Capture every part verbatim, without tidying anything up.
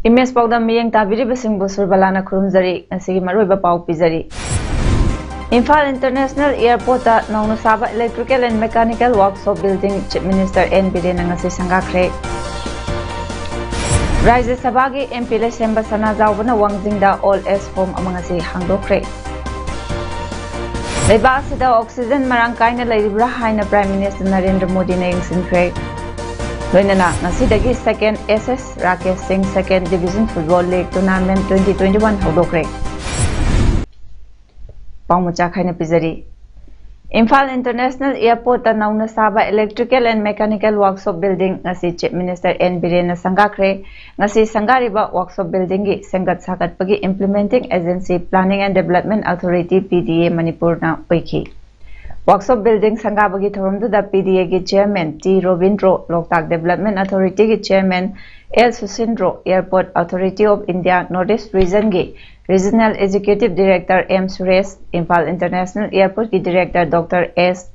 Image ꯄꯥꯎꯗꯝ ꯃꯤꯠꯌꯦꯡ ꯇꯥꯕꯤꯔꯤꯕꯁꯤꯡꯕꯨ ꯁꯨꯔꯕꯂꯥꯅ ꯈꯨꯔꯨꯝꯖꯔꯤ꯫ ꯉꯁꯤꯒꯤ ꯃꯔꯨꯑꯣꯏꯕ ꯄꯥꯎ ꯄꯤꯖꯔꯤ꯫ ꯏꯝꯐꯥꯜ ꯏꯟꯇꯔꯅꯦꯁꯅꯦꯜ ꯑꯦꯌꯔꯄꯣꯔꯠꯇ ꯅꯧꯅ ꯁꯥꯕ electrical and mechanical workshop building chief minister N ꯕꯤꯔꯦꯟꯅ ꯉꯁꯤ ꯁꯪꯒꯥꯈ꯭ꯔꯦ꯫ ꯔꯥꯖ꯭ꯌ ꯁꯚꯥꯒꯤ ꯑꯦꯝ ꯄꯤ ꯂꯩꯁꯦꯝꯕ ꯁꯅꯥꯖꯥꯎꯕꯅ ꯋꯥꯡꯖꯤꯡꯗ ꯑꯣꯜ ꯑꯦꯖ ꯍꯣꯝ ꯑꯃ ꯉꯁꯤ ꯍꯥꯡꯗꯣꯛꯈ꯭ꯔꯦ꯫ ꯂꯩꯕꯥꯛ ꯑꯁꯤꯗ ꯑꯣꯛꯁꯤꯖꯦꯟ ꯃꯔꯥꯡ ꯀꯥꯏꯅ ꯂꯩꯔꯤꯕ꯭ꯔꯥ ꯍꯥꯏꯅ ꯄ꯭ꯔꯥꯏꯝ ꯃꯤꯅꯤꯁꯇꯔ ꯅꯔꯦꯟꯗ꯭ꯔ ꯃꯣꯗꯤꯅ ꯌꯦꯡꯁꯤꯟꯈ꯭ꯔꯦ꯫ ꯂꯣꯏꯅꯅ ꯉꯁꯤꯗꯒꯤ ꯁꯦꯀꯦꯟ ꯑꯦꯁ S Rakesh Singh second division football league tournament twenty twenty one ꯍꯧꯗꯣꯛꯈ꯭ꯔꯦ꯫ ꯄꯥꯎ ꯃꯆꯥ ꯈꯥꯏꯅ ꯄꯤꯖꯔꯤ꯫ ꯏꯝꯐꯥꯜ ꯏꯟꯇꯔꯅꯦꯁꯅꯦꯜ ꯑꯦꯌꯔꯄꯣꯔꯠꯇ ꯅꯧꯅ ꯁꯥꯕ electrical and mechanical workshop building ꯉꯁꯤ ꯆꯤꯐ ꯃꯤꯅꯤꯁꯇꯔ ꯑꯦꯟ ꯕꯤꯔꯦꯟꯅ ꯁꯪꯒꯥꯈ꯭ꯔꯦ꯫ ꯉꯁꯤ ꯁꯪꯒꯥꯔꯤꯕ ꯋꯥꯔꯛꯁꯣꯞ ꯕꯤꯜꯗꯤꯡꯒꯤ ꯁꯦꯝꯒꯠ ꯁꯥꯒꯠꯄꯒꯤ implementing agency planning and development authority, P D A, ꯃꯅꯤꯄꯨꯔꯅ ꯑꯣꯏꯈꯤ꯫ ꯋꯥꯔꯛꯁꯣꯞ ꯕꯤꯜꯗꯤꯡ ꯁꯪꯒꯥꯕꯒꯤ ꯊꯧꯔꯝꯗꯨꯗ ꯄꯤ ꯗꯤ ꯑꯦꯒꯤ chairman T Robindro, Loktak development ꯑꯊꯣꯔꯤꯇꯤꯒꯤ chairman L Susindro, airport authority of India north east ꯔꯤꯖꯟꯒꯤ regional executive director M Suresh, Imphal international ꯑꯦꯌꯔꯄꯣꯔꯠꯀꯤ director doctor S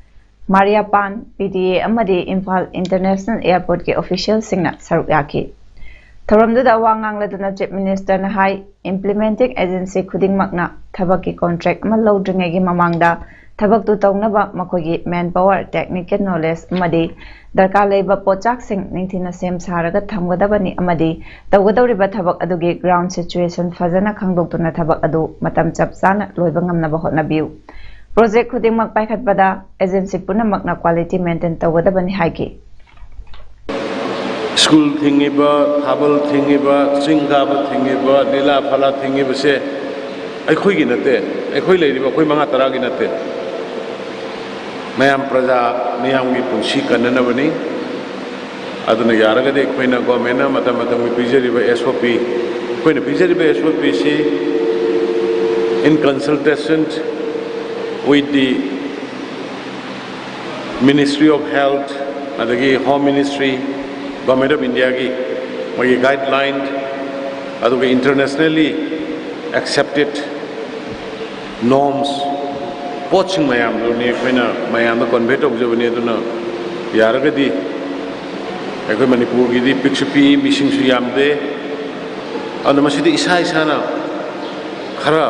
Mariappan, P D A ꯑꯃꯗꯤ Imphal international ꯑꯦꯌꯔꯄꯣꯔꯠꯀꯤ ꯑꯣꯐꯤꯁꯤꯌꯦꯜꯁꯤꯡꯅ ꯁꯔꯨꯛ ꯌꯥꯈꯤ꯫ ꯊꯧꯔꯝꯗꯨꯗ ꯋꯥ ꯉꯥꯡꯂꯗꯨꯅ ꯆꯤꯐ ꯃꯤꯅꯤꯁꯇꯔꯅ ꯍꯥꯏ, ꯏꯝꯄ꯭ꯂꯤꯃꯦꯟꯇꯤꯡ ꯑꯦꯖꯦꯟꯁꯤ ꯈꯨꯗꯤꯡꯃꯛꯅ ꯊꯕꯛꯀꯤ ꯀꯣꯟꯇ꯭ꯔꯦꯛ ꯑꯃ ꯂꯧꯗ꯭ꯔꯤꯉꯩꯒꯤ ꯃꯃꯥꯡꯗ ꯊꯕꯛꯇꯨ ꯇꯧꯅꯕ ꯃꯈꯣꯏꯒꯤ ꯃꯦꯟ ꯄꯥꯋꯔ, ꯇꯦꯛꯅꯤꯀꯦꯜ ꯅꯣꯂꯦꯖ ꯑꯃꯗꯤ ꯗꯔꯀꯥꯔ ꯂꯩꯕ ꯄꯣꯠꯆꯥꯛꯁꯤꯡ ꯅꯤꯡꯊꯤꯅ ꯁꯦꯝ ꯁꯥꯔꯒ ꯊꯝꯒꯗꯕꯅꯤ ꯑꯃꯗꯤ ꯇꯧꯒꯗꯧꯔꯤꯕ ꯊꯕꯛ ꯑꯗꯨꯒꯤ ꯒ꯭ꯔꯥꯎꯟ ꯁꯤꯆꯨꯋꯦꯁꯟ ꯐꯖꯅ ꯈꯪꯗꯣꯛꯇꯨꯅ ꯊꯕꯛ ꯑꯗꯨ ꯃꯇꯝ ꯆꯞ ꯆꯥꯅ ꯂꯣꯏꯕ ꯉꯝꯅꯕ ꯍꯣꯠꯅꯕꯤꯌꯨ꯫ ꯄ꯭ꯔꯣꯖꯦꯛ ꯈꯨꯗꯤꯡꯃꯛ ꯄꯥꯏꯈꯠꯄꯗ ꯑꯦꯖꯦꯟꯁꯤ ꯄꯨꯝꯅꯃꯛꯅ ꯀ꯭ꯋꯥꯂꯤꯇꯤ ꯃꯦꯟꯇꯦꯟ ꯇꯧꯒꯗꯕꯅꯤ ꯍꯥꯏꯈꯤ꯫ ꯁ꯭ꯀꯨꯜ ꯊꯤꯡꯉꯤꯕ, ꯊꯥꯕꯜ ꯊꯤꯡꯉꯤꯕ, ꯆꯤꯡ ꯀꯥꯕ ꯊꯤꯡꯉꯤꯕ, ꯂꯤꯂꯥ ꯐꯥꯂꯥ ꯊꯤꯡꯉꯤꯕꯁꯦ ꯑꯩꯈꯣꯏꯒꯤ ꯅꯠꯇꯦ, ꯑꯩꯈꯣꯏ ꯂꯩꯔꯤꯕ ꯑꯩꯈꯣꯏ ꯃꯉꯥ ꯇꯔꯥꯒꯤ ꯅꯠꯇꯦ꯫ ꯃꯌꯥꯝ ꯄ꯭ꯔꯖꯥ, ꯃꯤꯌꯥꯝꯒꯤ ꯄꯨꯟꯁꯤ ꯀꯟꯅꯅꯕꯅꯤ꯫ ꯑꯗꯨꯅ ꯌꯥꯔꯒꯗꯤ ꯑꯩꯈꯣꯏꯅ ꯒꯣꯔꯃꯦꯟꯅ ꯃꯇꯝ ꯃꯇꯝꯒꯤ ꯄꯤꯖꯔꯤꯕ ꯑꯦꯁ ꯑꯣ ꯄꯤ, ꯑꯩꯈꯣꯏꯅ ꯄꯤꯖꯔꯤꯕ ꯑꯦꯁ ꯑꯣ ꯄꯤꯁꯤ in consultation with the Ministry of Health, ꯑꯗꯒꯤ Home Ministry, Government of Indiaꯒꯤ ꯃꯣꯏꯒꯤ ꯒꯥꯏꯗꯂꯥꯏꯟ, ꯑꯗꯨꯒ internationally accepted norms, ꯄꯣꯠꯁꯤꯡ ꯃꯌꯥꯝꯗꯨꯅꯤ ꯑꯩꯈꯣꯏꯅ ꯃꯌꯥꯝꯗ ꯀꯟꯚꯦ ꯇꯧꯖꯕꯅꯤ꯫ ꯑꯗꯨꯅ ꯌꯥꯔꯒꯗꯤ ꯑꯩꯈꯣꯏ ꯃꯅꯤꯄꯨꯔꯒꯤꯗꯤ ꯄꯤꯛꯁꯨ ꯄꯤꯛꯏ, ꯃꯤꯁꯤꯡꯁꯨ ꯌꯥꯝꯗꯦ꯫ ꯑꯗꯨꯅ ꯃꯁꯤꯗꯤ ꯏꯁꯥ ꯏꯁꯥꯅ ꯈꯔ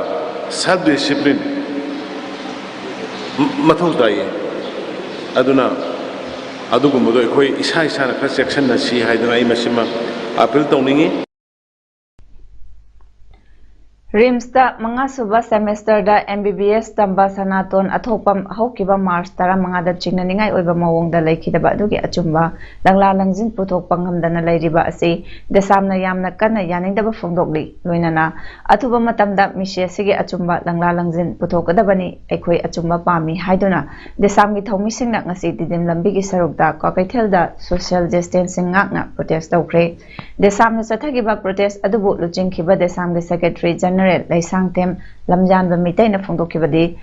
self discipline ꯃ-, ꯃꯊꯧ ꯇꯥꯏꯌꯦ꯫ ꯑꯗꯨꯅ ꯑꯗꯨꯒꯨꯝꯕꯗꯣ ꯑꯩꯈꯣꯏ ꯏꯁꯥ ꯏꯁꯥꯅ ꯈꯔ ꯆꯦꯛꯁꯤꯟꯅꯁꯤ ꯍꯥꯏꯗꯅ ꯑꯩ ꯃꯁꯤꯃ ꯑꯥꯄꯤꯜ ꯇꯧꯅꯤꯡꯉꯤ꯫ ꯔꯤꯝꯁꯇ ꯃꯉꯥꯁꯨꯕ ꯁꯦꯃꯦꯁꯇꯔꯗ ꯑꯦꯝ ꯕꯤ ꯕꯤ ꯑꯦꯁ ꯇꯝꯕ ꯁꯅꯥꯇꯣꯟ ꯑꯊꯣꯛꯄꯝ ꯍꯧꯈꯤꯕ ꯃꯥꯔꯆ ꯇꯔꯥꯃꯉꯥꯗ ꯆꯤꯡꯅꯅꯤꯡꯉꯥꯏ ꯑꯣꯏꯕ ꯃꯑꯣꯡꯗ ꯂꯩꯈꯤꯗꯕ ꯑꯗꯨꯒꯤ ꯑꯆꯨꯝꯕ ꯂꯪꯂꯥ ꯂꯪꯖꯤꯟ ꯄꯨꯊꯣꯛꯄ ꯉꯝꯗꯅ ꯂꯩꯔꯤꯕ ꯑꯁꯤ ꯗꯦꯁꯥꯝꯅ ꯌꯥꯝꯅ ꯀꯟꯅ ꯌꯥꯅꯤꯡꯗꯕ ꯐꯣꯡꯗꯣꯛꯂꯤ꯫ ꯂꯣꯏꯅꯅ ꯑꯊꯨꯕ ꯃꯇꯝꯗ ꯃꯤꯁꯤ ꯑꯁꯤꯒꯤ ꯑꯆꯨꯝꯕ ꯂꯪꯂꯥ ꯂꯪꯖꯤꯟ ꯄꯨꯊꯣꯛꯀꯗꯕꯅꯤ, ꯑꯩꯈꯣꯏ ꯑꯆꯨꯝꯕ ꯄꯥꯝꯃꯤ ꯍꯥꯏꯗꯨꯅ ꯗꯦꯁꯥꯝꯒꯤ ꯊꯧꯃꯤꯁꯤꯡꯅ ꯉꯁꯤ ꯇꯤꯗꯤꯝ ꯂꯝꯕꯤꯒꯤ ꯁꯔꯨꯛꯇ ꯀ꯭ꯋꯥꯀꯩꯊꯦꯜꯗ social distancing ꯉꯥꯛꯅ protest ꯇꯧꯈ꯭ꯔꯦ꯫ ꯗꯦꯁꯥꯝꯅ ꯆꯠꯊꯈꯤꯕ protest ꯑꯗꯨꯕꯨ ꯂꯨꯆꯤꯡꯈꯤꯕ ꯗꯦꯁꯥꯝꯒꯤ secretary general ꯂꯩꯁꯥꯡꯊꯦꯝ ꯂꯝꯖꯥꯟꯕ ꯃꯤꯇꯩꯅ ꯐꯣꯡꯗꯣꯛꯈꯤꯕꯗꯤ,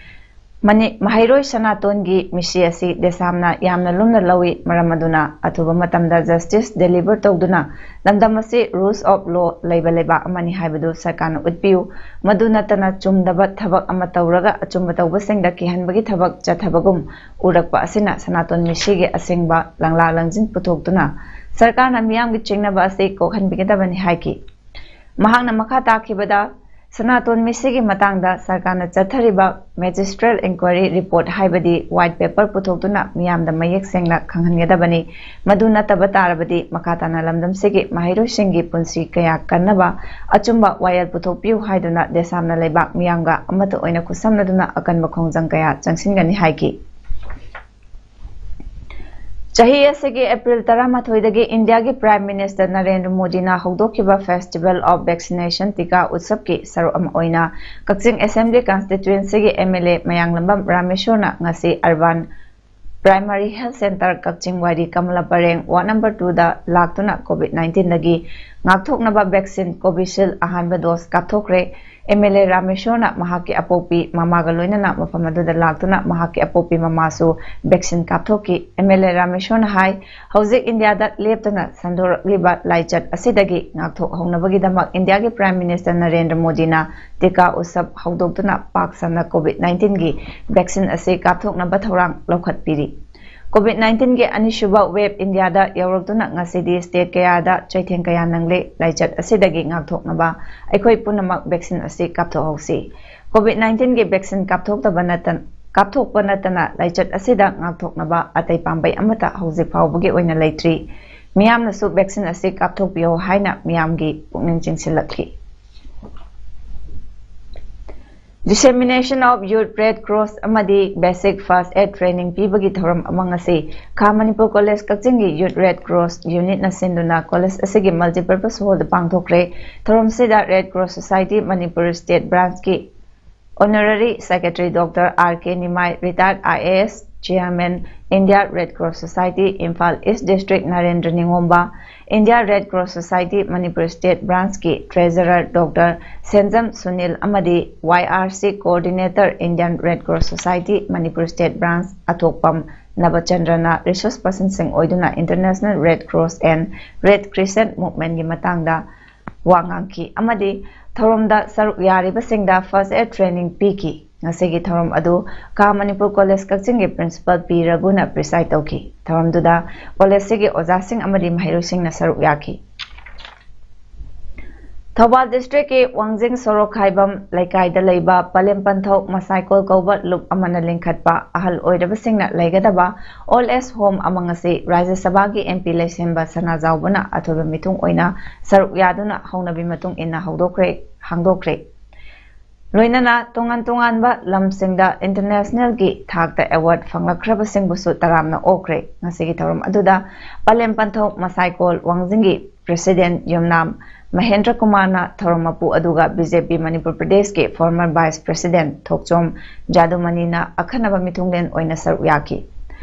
ꯃꯅꯤ-, ꯃꯍꯩꯔꯣꯏ ꯁꯅꯥꯇꯣꯟꯒꯤ ꯃꯤꯁꯤ ꯑꯁꯤ ꯗꯦꯁꯥꯝꯅ ꯌꯥꯝꯅ ꯂꯨꯝꯅ ꯂꯧꯏ, ꯃꯔꯝ ꯑꯗꯨꯅ ꯑꯊꯨꯕ ꯃꯇꯝꯗ justice deliver ꯇꯧꯗꯨꯅ ꯂꯝꯗꯝ ꯑꯁꯤ rules of law ꯂꯩꯕ ꯂꯩꯕꯥꯛ ꯑꯃꯅꯤ ꯍꯥꯏꯕꯗꯨ ꯁꯔꯀꯥꯔꯅ ꯎꯠꯄꯤꯌꯨ꯫ ꯃꯗꯨ ꯅꯠꯇꯅ ꯆꯨꯝꯗꯕ ꯊꯕꯛ ꯑꯃ ꯇꯧꯔꯒ ꯑꯆꯨꯝꯕ ꯇꯧꯕꯁꯤꯡꯗ ꯀꯤꯍꯟꯕꯒꯤ ꯊꯕꯛ ꯆꯠꯊꯕꯒꯨꯝ ꯎꯔꯛꯄ ꯑꯁꯤꯅ ꯁꯅꯥꯇꯣꯟ ꯃꯤꯁꯤꯒꯤ ꯑꯁꯦꯡꯕ ꯂꯪꯂꯥ ꯂꯪꯖꯤꯟ ꯄꯨꯊꯣꯛꯇꯨꯅ ꯁꯔꯀꯥꯔꯅ ꯃꯤꯌꯥꯝꯒꯤ ꯆꯤꯡꯅꯕ ꯑꯁꯤ ꯀꯣꯛꯍꯟꯕꯤꯒꯗꯕꯅꯤ ꯍꯥꯏꯈꯤ꯫ ꯃꯍꯥꯛꯅ ꯃꯈꯥ ꯇꯥꯈꯤꯕꯗ, ꯁꯅꯥꯇꯣꯟ ꯃꯤꯁꯤꯒꯤ ꯃꯇꯥꯡꯗ ꯁꯔꯀꯥꯔꯅ ꯆꯠꯊꯔꯤꯕ magisterial inquiry report ꯍꯥꯏꯕꯗꯤ white paper ꯄꯨꯊꯣꯛꯇꯨꯅ ꯃꯤꯌꯥꯝꯗ ꯃꯌꯦꯛ ꯁꯦꯡꯅ ꯈꯪꯍꯟꯒꯗꯕꯅꯤ꯫ ꯃꯗꯨ ꯅꯠꯇꯕ ꯇꯥꯔꯕꯗꯤ ꯃꯈꯥ ꯇꯥꯅ ꯂꯝꯗꯝꯁꯤꯒꯤ ꯃꯍꯩꯔꯣꯏꯁꯤꯡꯒꯤ ꯄꯨꯟꯁꯤ ꯀꯌꯥ ꯀꯟꯅꯕ ꯑꯆꯨꯝꯕ ꯋꯥꯌꯦꯜ ꯄꯨꯊꯣꯛꯄꯤꯌꯨ ꯍꯥꯏꯗꯨꯅ ꯗꯦꯁꯥꯝꯅ ꯂꯩꯕꯥꯛ ꯃꯤꯌꯥꯝꯒ ꯑꯃꯠꯇ ꯑꯣꯏꯅ ꯈꯨꯠꯁꯝꯅꯗꯨꯅ ꯑꯀꯟꯕ ꯈꯣꯡꯖꯪ ꯀꯌꯥ ꯆꯪꯁꯤꯟꯒꯅꯤ ꯍꯥꯏꯈꯤ꯫ ꯆꯍꯤ ꯑꯁꯤꯒꯤ ꯑꯦꯄ꯭ꯔꯤꯜ ꯇꯔꯥꯃꯥꯊꯣꯏꯗꯒꯤ ꯏꯟꯗꯤꯌꯥꯒꯤ Prime Minister ꯅꯔꯦꯟꯗ꯭ꯔ ꯃꯣꯗꯤꯅ ꯍꯧꯗꯣꯛꯈꯤꯕ Festival of Vaccination ꯇꯤꯀꯥ ꯎꯠꯁꯕꯀꯤ ꯁꯔꯨꯛ ꯑꯃ ꯑꯣꯏꯅ ꯀꯛꯆꯤꯡ Assembly Constituencyꯒꯤ M L A ꯃꯌꯥꯡꯂꯝꯕꯝ ꯔꯥꯃꯦꯁꯣꯔꯅ ꯉꯁꯤ urban Primary Health Center ꯀꯛꯆꯤꯡ ꯋꯥꯏꯔꯤ ꯀꯃꯂꯥ ꯄꯔꯦꯡ ward number two ꯗ ꯂꯥꯛꯇꯨꯅ COVID nineteen ꯗꯒꯤ ꯉꯥꯛꯊꯣꯛꯅꯕ vaccine Covishield ꯑꯍꯥꯟꯕ dose ꯀꯥꯞꯊꯣꯛꯈ꯭ꯔꯦ꯫ MLA ꯔꯥꯃꯦꯁꯣꯔꯅ ꯃꯍꯥꯛꯀꯤ ꯑꯄꯣꯛꯄꯤ ꯃꯃꯥꯒ ꯂꯣꯏꯅꯅ ꯃꯐꯝ ꯑꯗꯨꯗ ꯂꯥꯛꯇꯨꯅ ꯃꯍꯥꯛꯀꯤ ꯑꯄꯣꯛꯄꯤ ꯃꯃꯥꯁꯨ vaccine ꯀꯥꯞꯊꯣꯛꯈꯤ꯫ MLA ꯔꯥꯃꯦꯁꯣꯔꯅ ꯍꯥꯏ, ꯍꯧꯖꯤꯛ ꯏꯟꯗꯤꯌꯥꯗ ꯂꯦꯞꯇꯅ ꯁꯟꯗꯣꯔꯛꯂꯤꯕ ꯂꯥꯏꯆꯠ ꯑꯁꯤꯗꯒꯤ ꯉꯥꯛꯊꯣꯛꯍꯧꯅꯕꯒꯤꯗꯃꯛ ꯏꯟꯗꯤꯌꯥꯒꯤ Prime Minister ꯅꯔꯦꯟꯗ꯭ꯔ ꯃꯣꯗꯤꯅ ꯇꯤꯀꯥ ꯎꯠꯁꯕ ꯍꯧꯗꯣꯛꯇꯨꯅ ꯄꯥꯛ ꯁꯟꯅ COVID nineteen ꯒꯤ vaccine ꯑꯁꯤ ꯀꯥꯞꯊꯣꯛꯅꯕ ꯊꯧꯔꯥꯡ ꯂꯧꯈꯠꯄꯤꯔꯤ꯫ COVID nineteen ꯒꯤ ꯑꯅꯤꯁꯨꯕ wave ꯏꯟꯗꯤꯌꯥꯗ ꯌꯧꯔꯛꯇꯨꯅ ꯉꯁꯤꯗꯤ state ꯀꯌꯥꯗ ꯆꯩꯊꯦꯡ ꯀꯌꯥ ꯅꯪꯂꯦ꯫ ꯂꯥꯏꯆꯠ ꯑꯁꯤꯗꯒꯤ ꯉꯥꯛꯊꯣꯛꯅꯕ ꯑꯩꯈꯣꯏ ꯄꯨꯝꯅꯃꯛ vaccine ꯑꯁꯤ ꯀꯥꯞꯊꯣꯛꯍꯧꯁꯤ꯫ COVID nineteen ꯒꯤ vaccine ꯀꯥꯞꯊꯣꯛꯇꯕ ꯅꯠꯇꯅ, ꯀꯥꯞꯊꯣꯛꯄ ꯅꯠꯇꯅ ꯂꯥꯏꯆꯠ ꯑꯁꯤꯗ ꯉꯥꯛꯊꯣꯛꯅꯕ ꯑꯇꯩ ꯄꯥꯝꯕꯩ ꯑꯃꯠꯇ ꯍꯧꯖꯤꯛ ꯐꯥꯎꯕꯒꯤ ꯑꯣꯏꯅ ꯂꯩꯇ꯭ꯔꯤ꯫ ꯃꯤꯌꯥꯝꯅꯁꯨ vaccine ꯑꯁꯤ ꯀꯥꯞꯊꯣꯛꯄꯤꯌꯨ ꯍꯥꯏꯅ ꯃꯤꯌꯥꯝꯒꯤ ꯄꯨꯛꯅꯤꯡ ꯆꯤꯡꯁꯤꯜꯂꯛꯈꯤ꯫ Dissemination of Youth Red Cross ꯑꯃꯗꯤ Basic First Aid Training ꯄꯤꯕꯒꯤ ꯊꯧꯔꯝ ꯑꯃ ꯉꯁꯤ ꯈꯥ ꯃꯅꯤꯄꯨꯔ College ꯀꯛꯆꯤꯡꯒꯤ Youth Red Cross Unit ꯅ ꯁꯤꯟꯗꯨꯅ college ꯑꯁꯤꯒꯤ Multipurpose Hall ꯗ ꯄꯥꯡꯊꯣꯛꯈ꯭ꯔꯦ꯫ ꯊꯧꯔꯝꯁꯤꯗ Red Cross Society Manipur State Branch ꯀꯤ Honorary Secretary Doctor R K Nimai, Retired I A S, Chairman, India Red Cross Society, Imphal East District, Narendra ꯅꯤꯉꯣꯝꯕ, India Red Cross Society Manipur State Branch ꯀꯤ Treasurer Doctor ꯁꯦꯟꯖꯝ ꯁꯨꯅꯤꯜ ꯑꯃꯗꯤ Y R C Coordinator Indian Red Cross Society Manipur State Branch ꯑꯊꯣꯛꯄꯝ ꯅꯕꯆꯟꯗ꯭ꯔꯅ resource person ꯁꯤꯡ ꯑꯣꯏꯗꯨꯅ International Red Cross and Red Crescent Movement ꯀꯤ ꯃꯇꯥꯡꯗ ꯋꯥ ꯉꯥꯡꯈꯤ ꯑꯃꯗꯤ ꯊꯧꯔꯝꯗ ꯁꯔꯨꯛ ꯌꯥꯔꯤꯕꯁꯤꯡꯗ First Aid Training ꯄꯤꯈꯤ꯫ ꯉꯁꯤꯒꯤ ꯊꯧꯔꯝ ꯑꯗꯨ ꯈꯥ ꯃꯅꯤꯄꯨꯔ College ꯀꯛꯆꯤꯡꯒꯤ Principal ꯄꯤ ꯔꯘꯨꯅ preside ꯇꯧꯈꯤ꯫ ꯊꯧꯔꯝꯗꯨꯗ college ꯁꯤꯒꯤ ꯑꯣꯖꯥꯁꯤꯡ ꯑꯃꯗꯤ ꯃꯍꯩꯔꯣꯏꯁꯤꯡꯅ ꯁꯔꯨꯛ ꯌꯥꯈꯤ꯫ ꯊꯧꯕꯥꯜ district ꯀꯤ ꯋꯥꯡꯖꯤꯡ ꯁꯣꯔꯣꯛ ꯈꯥꯏꯕꯝ ꯂꯩꯀꯥꯏꯗ ꯂꯩꯕ ꯄꯂꯦꯝ ꯄꯟꯊꯧ ꯃꯁꯥꯏꯀꯣꯜ ꯀꯧꯕ ꯂꯨꯞ ꯑꯃꯅ ꯂꯤꯡꯈꯠꯄ ꯑꯍꯜ ꯑꯣꯏꯔꯕꯁꯤꯡꯅ ꯂꯩꯒꯗꯕ old age home ꯑꯃ ꯉꯁꯤ ꯔꯥꯖ꯭ꯌ ꯁꯚꯥꯒꯤ M P ꯂꯩꯁꯦꯝꯕ ꯁꯅꯥꯖꯥꯎꯕꯅ ꯑꯊꯣꯏꯕ ꯃꯤꯊꯨꯡ ꯑꯣꯏꯅ ꯁꯔꯨꯛ ꯌꯥꯗꯨꯅ ꯍꯧꯅꯕꯤ ꯃꯇꯨꯡ ꯏꯟꯅ ꯍꯧꯗꯣꯛꯈ꯭ꯔꯦ, ꯍꯥꯡꯗꯣꯛꯈ꯭ꯔꯦ꯫ ꯂꯣꯏꯅꯅ ꯇꯣꯉꯥꯟ ꯇꯣꯉꯥꯟꯕ ꯂꯝꯁꯤꯡꯗ international ꯒꯤ ꯊꯥꯛꯇ award ꯐꯪꯂꯛꯈ꯭ꯔꯕꯁꯤꯡꯕꯨꯁꯨ ꯇꯔꯥꯝꯅ ꯑꯣꯛꯈ꯭ꯔꯦ꯫ ꯉꯁꯤꯒꯤ ꯊꯧꯔꯝ ꯑꯗꯨꯗ ꯄꯂꯦꯝ ꯄꯟꯊꯧ ꯃꯁꯥꯏꯀꯣꯜ ꯋꯥꯡꯖꯤꯡꯒꯤ President ꯌꯨꯝꯅꯥꯝ ꯃꯍꯦꯟꯗ꯭ꯔ ꯀꯨꯃꯥꯔꯅ ꯊꯧꯔꯝ ꯃꯄꯨ ꯑꯗꯨꯒ B J P ꯃꯅꯤꯄꯨꯔ ꯄ꯭ꯔꯗꯦꯁꯀꯤ former Vice President ꯊꯣꯛꯆꯣꯝ ꯖꯥꯗꯨꯃꯅꯤꯅ ꯑꯈꯟꯅꯕ ꯃꯤꯊꯨꯡꯂꯦꯟ ꯑꯣꯏꯅ ꯁꯔꯨꯛ ꯌꯥꯈꯤ꯫